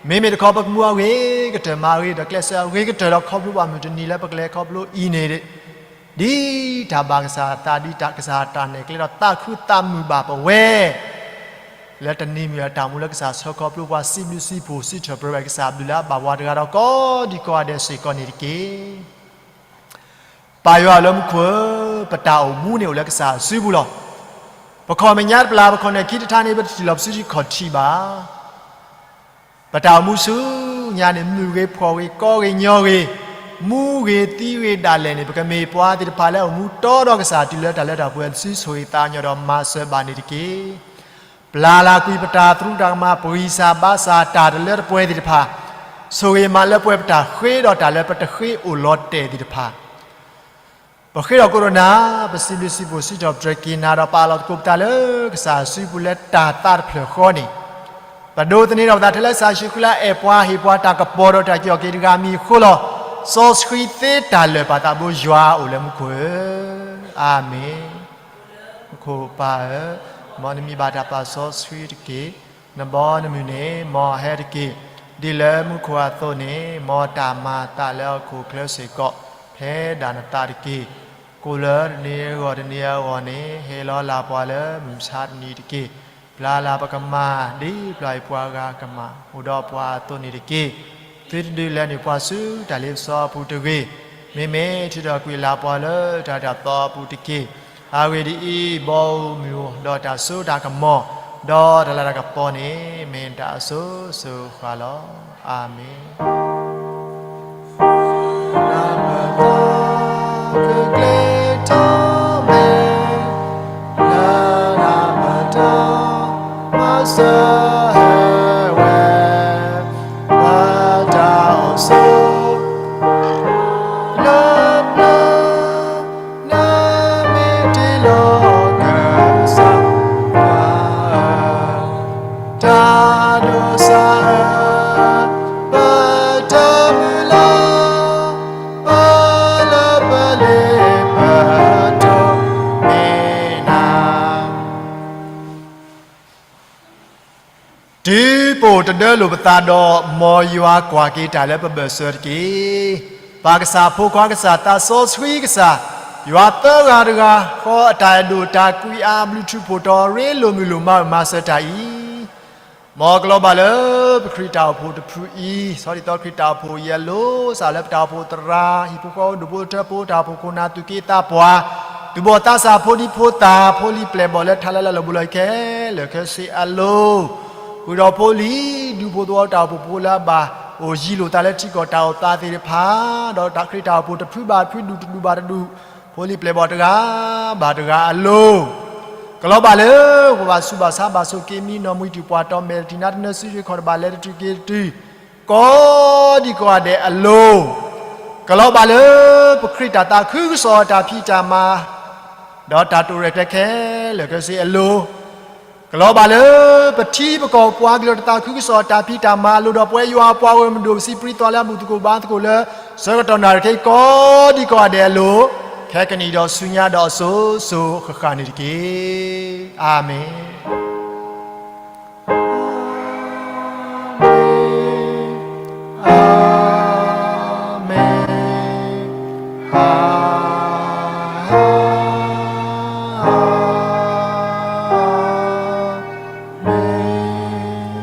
မ့မ့ၢ်တခီ ပကမူအဂ့ၤကတၢၢ် မၤအဂ့ၤဒီးကျဲးစၢးအဂ့ၤကတၢၢ်ဒီးခီဖျိဘၣ်မုၢ်တနံၤလၢပကလဲၤခီဖျိအံၤန့ၣ် ဒ်တၢ်ဘၣ်ကစၢ်အသး ဒ်ကစၢ်အတၢ်နဲၣ်ကျဲဒီးသးခုသးမုာ်ဘၣ်ပဝဲ လၢတနံၤမုၢ်အတၢ်မူလၢကစၢ်ဆှၢခီဖျိပှၤ စံးဘျုးစံးဖှိၣ်စံးထီၣ်ပတြၢၤဝဲကစၢ်ဘျုးလၢအဘၣ်ပှၤတဂၤဒီးကိးဒံကိးဂၤဒဲးစ့ၢ်ကီးန့ၣ်တက့ၢ်. ပၢ်ယွၤလၢမူခိၣ်ဧၢ, ပတၢ်အိၣ်မူန့ၣ်အိၣ်လၢကစၢ်အစုပူၤလီၤ. ပခီၣ်မဲာ်ညါတပျၢ် ပခီၣ်နဲၣ်ခံတထါန့ၣ် ပတထံၣ်လီၤပစုထံခီၣ်ထံးဘၣ်. ပတၢ်အိၣ်မူဆူညါန့ၣ် မုၢ်ဂ့ၤဖှီၣ်ဂ့ၤကီဂ့ၤညီဂ့ၤ, မူဂ့ၤသံဂ့ၤဒၣ်လဲာ်န့ၣ် ပကမ့ၢ်ပှၤသ့ၣ်တဖၣ်လၢအိၣ်မူတီဒီးကစၢ်တုၤလၢတၢ်လၢတၢ်ပှဲၤ လၢစုဆိၣ်ဂ့ၤသးကညီၤဒီးမၤစၢၤဘၣ်န့ၣ်တက့ၢ်. ပျၢ်လၢကွံာ်ပတၢ်သရူးတၢ်ကမၣ် ပဂံၢ်စၢ်ဘါစၢ်တၢ်တလၢတပှဲၤသ့ၣ်တဖၣ်, ဆိၣ်ဂ့ၤမၤလၢပှဲၤပတၢ်ဃ့ဒီးတၢ်လၢပတဃ့အိၣ်လီၤတဲာ်သ့ၣ်တဖၣ် ပဃ့ထီၣ်ကိၣ်ဒီးနၤ, ပစံးဘျုးစံးဖှိၣ်စံးထီၣ်ပတြၢၤက့ၤနၤဒီးပာ်လီၤသကိးပသးလၢကစၢ်စုပူၤလၢတၢ်သးတဖျၢၣ်ဃီန့ၣ်, ပဒိးသန့ၤထီၣ်ပသးထဲလၢကစၢ်ယ့ၣ်ၡူးခရံာ်လၢအအဲၣ်ပှၤဟ့ၣ်ပှၤတၢ်ကပီၤဒီးတၢ်က့ၤအီၤက့ၤတဂၤမံၤအဃိလီၤ. စီဆှံသ့တၢ်လၢာ်ပာ်သးဘိယွၤအိၣ်လၢမူခိၣ်ဧၢ, အၤမ့ၣ်. မူခိၣ်ပၢ်ဧၢ, မ်နမံၤဘၣ်တၢ်ပာ်စီဆှံတက့ၢ်. နဘီနမုၢ်န့ၣ် မ်အဟဲတက့ၢ်. ဒ်လၢမူခိၣ်အသိးန့ၣ် မ်တၢ်မၤအသးလၢဟီၣ်ခိၣ်ချၢစ့ၢ်ကီး ဖဲဒၣ်နသးတက့ၢ်. ကိၣ်လၢတနံၤအဂီၢ်တနံၤအဂီၢ်န့ၣ် ဟ့ၣ်လီၤလၢ်ပှၤလၢမုၢ်မဆါတနံၤတက့ၢ်. ပျၢ်လၢ်ပကမၤ ဒ်ပျၢ်အံၤပှၤဂၤကမၤ အိၣ်ဒီးပှၤအသိးန့ၣ်တက့ၢ်. သုတဒုးလဲၤနုာ်ပှၤဆူတၢ်လ့ပစီအပူၤတဂ့ၤ. မ့မ့ၢ်ထုးထီၣ်ကွံာ်လၢ်ပှၤလၢတၢ်တၢ်သီအပူၤတက့ၢ်. အဂ့ၢ်ဒ်အံၤ, ဘီအူမုၢ်အူဒီးတၢ်စိတၢ်ကမီၤ, ဒီးတၢ်လၤတၢ်ကပီၤန့ၣ် မ့ၢ်တၢ်အစိၤစိၤဃၣ်ဃၣ်လီၤ. အၤမ့ၣ်. လၢပတၢ်ကကျဲထီၣ်မဲာ်, လၢပတၢ်မၤစၢၤဟဲဝဲ, ပတၢ်အိၣ်ဆိး လၢပျၢၤ နမ့ၢ်တ့လီၤကစၢ်, တၢ်ဒိးစၢ်ဧၢ, ပတၢ်မုၢ်လၢ်, ပလၢပလ့ပတိၢ်မ့ၢ်နၤ တုၤပအိၣ်တဒၢလိာ်ပသးဒီး မ်ယွၤကွၢ်က့ၤတၢ်လၢပဘၢၣ်စၢၤတက့ၢ်. ပၢ်ကစၢ် ဖိခွါကစၢ် သးစီဆှံကစၢ်, ယွၤသၢဂၤတဂၤဃီ အတၢ်အဲၣ်ဒိၣ်တၢ်ကွံအါဘျုးထူးဖှိၣ်တီၤရ့လိာ်မုာ်လိာ်မၤအုၣ်မၤစၢၤတၢ်အံၤ မ်ကလီၤဘၣ်လၢပခရံာ်တၢ်အိၣ်ဖှိၣ်တဖုအံၤ, ဆီဒ်သိးခရံာ်တၢ်အိၣ်ဖှိၣ်အံၤအလိၤ စးလၢပတၢ်အိၣ်ဖှိၣ်သရၣ်, ဟံၣ်ဖိဃီဖိဒူၣ်ဖိထၢဖိ တၢ်အိၣ်ဖှိၣ်ခိၣ်နၢ်သူၣ်က့သးပှၢ်, သူၣ်ဘီၣ်သးစၢ်ဖိဒံဖိသၣ်, ဖိလံၤပျဲၢ်ဘီၣ်လၢထးလၢလၢလီၤဘူးလီၤခဲလၢာ်ခဲဆ့အလိၤ, ဃုာ်ဒီးဖိလံၤ, ဒူဖိသဝီတၢ်အိၣ်ဖှိၣ်ဖိလၢအဘၣ်အိၣ်ယံၤလိာ်သးလၢထံကီၢ်တၢ်အိၣ်သးသ့ၣ်တဖၣ်, ဒီးတၢ်ခရံာ်တၢ်အိၣ်ဖှိၣ်တဖုဘၣ်တဖု ဒူၣ်တဒူၣ်ဘၣ်တဒူၣ်, ဖိလံၤပျဲၢ်ဘီၣ်တဂၤဘၣ်တဂၤအလိၤ ကလီၤဘၣ်လၢပဘၣ်ဆူးဘၣ်ဆါဘၣ်ဆိးက့ၤမံနီၢ်မံတုၤပှၤတီၢ်မဲာ်တထံၣ်နါတနၢၤစုရ့ၣ်ခီၣ်တဘၣ်လဲၤတတုၤက့ၤတတုၤ, ကိးဒံကိးဂၤဒဲးအလိၤ, ကလီၤဘၣ်လၢပခရံာ်တၢ်သးခုကစီၣ်တၢ်ဖံးတၢ်မၤ, ဒီးတၢ်တိာ်ရဲၣ်ကျဲၤခဲလၢာ်ခဲဆ့အလိၤ, ကလီၤဘၣ်လၢ ပထံပကီၢ်ပှၤကလုာ်တၢ်သးခုကစီၣ်တၢ်ဖံးတၢ်မၤအလိၤဒီး ပဝဲယွၤအပှၤဂီၢ်မုၢ်ဒိၣ်ပစံးပြံသွါလၢအဘူၣ်သကိးဘါသကိးလၢ ဆၢကတီၢ်နၣ်ရံၣ်ခဲအံၤကိးဒံကိးဂၤဒဲးအလိၤ, ခဲကနံၣ်ဒီးဆူညါဒီးအစိၤစိၤဃၣ်ဃၣ်န့ၣ်တက့ၢ်. အၤမ့ၣ်.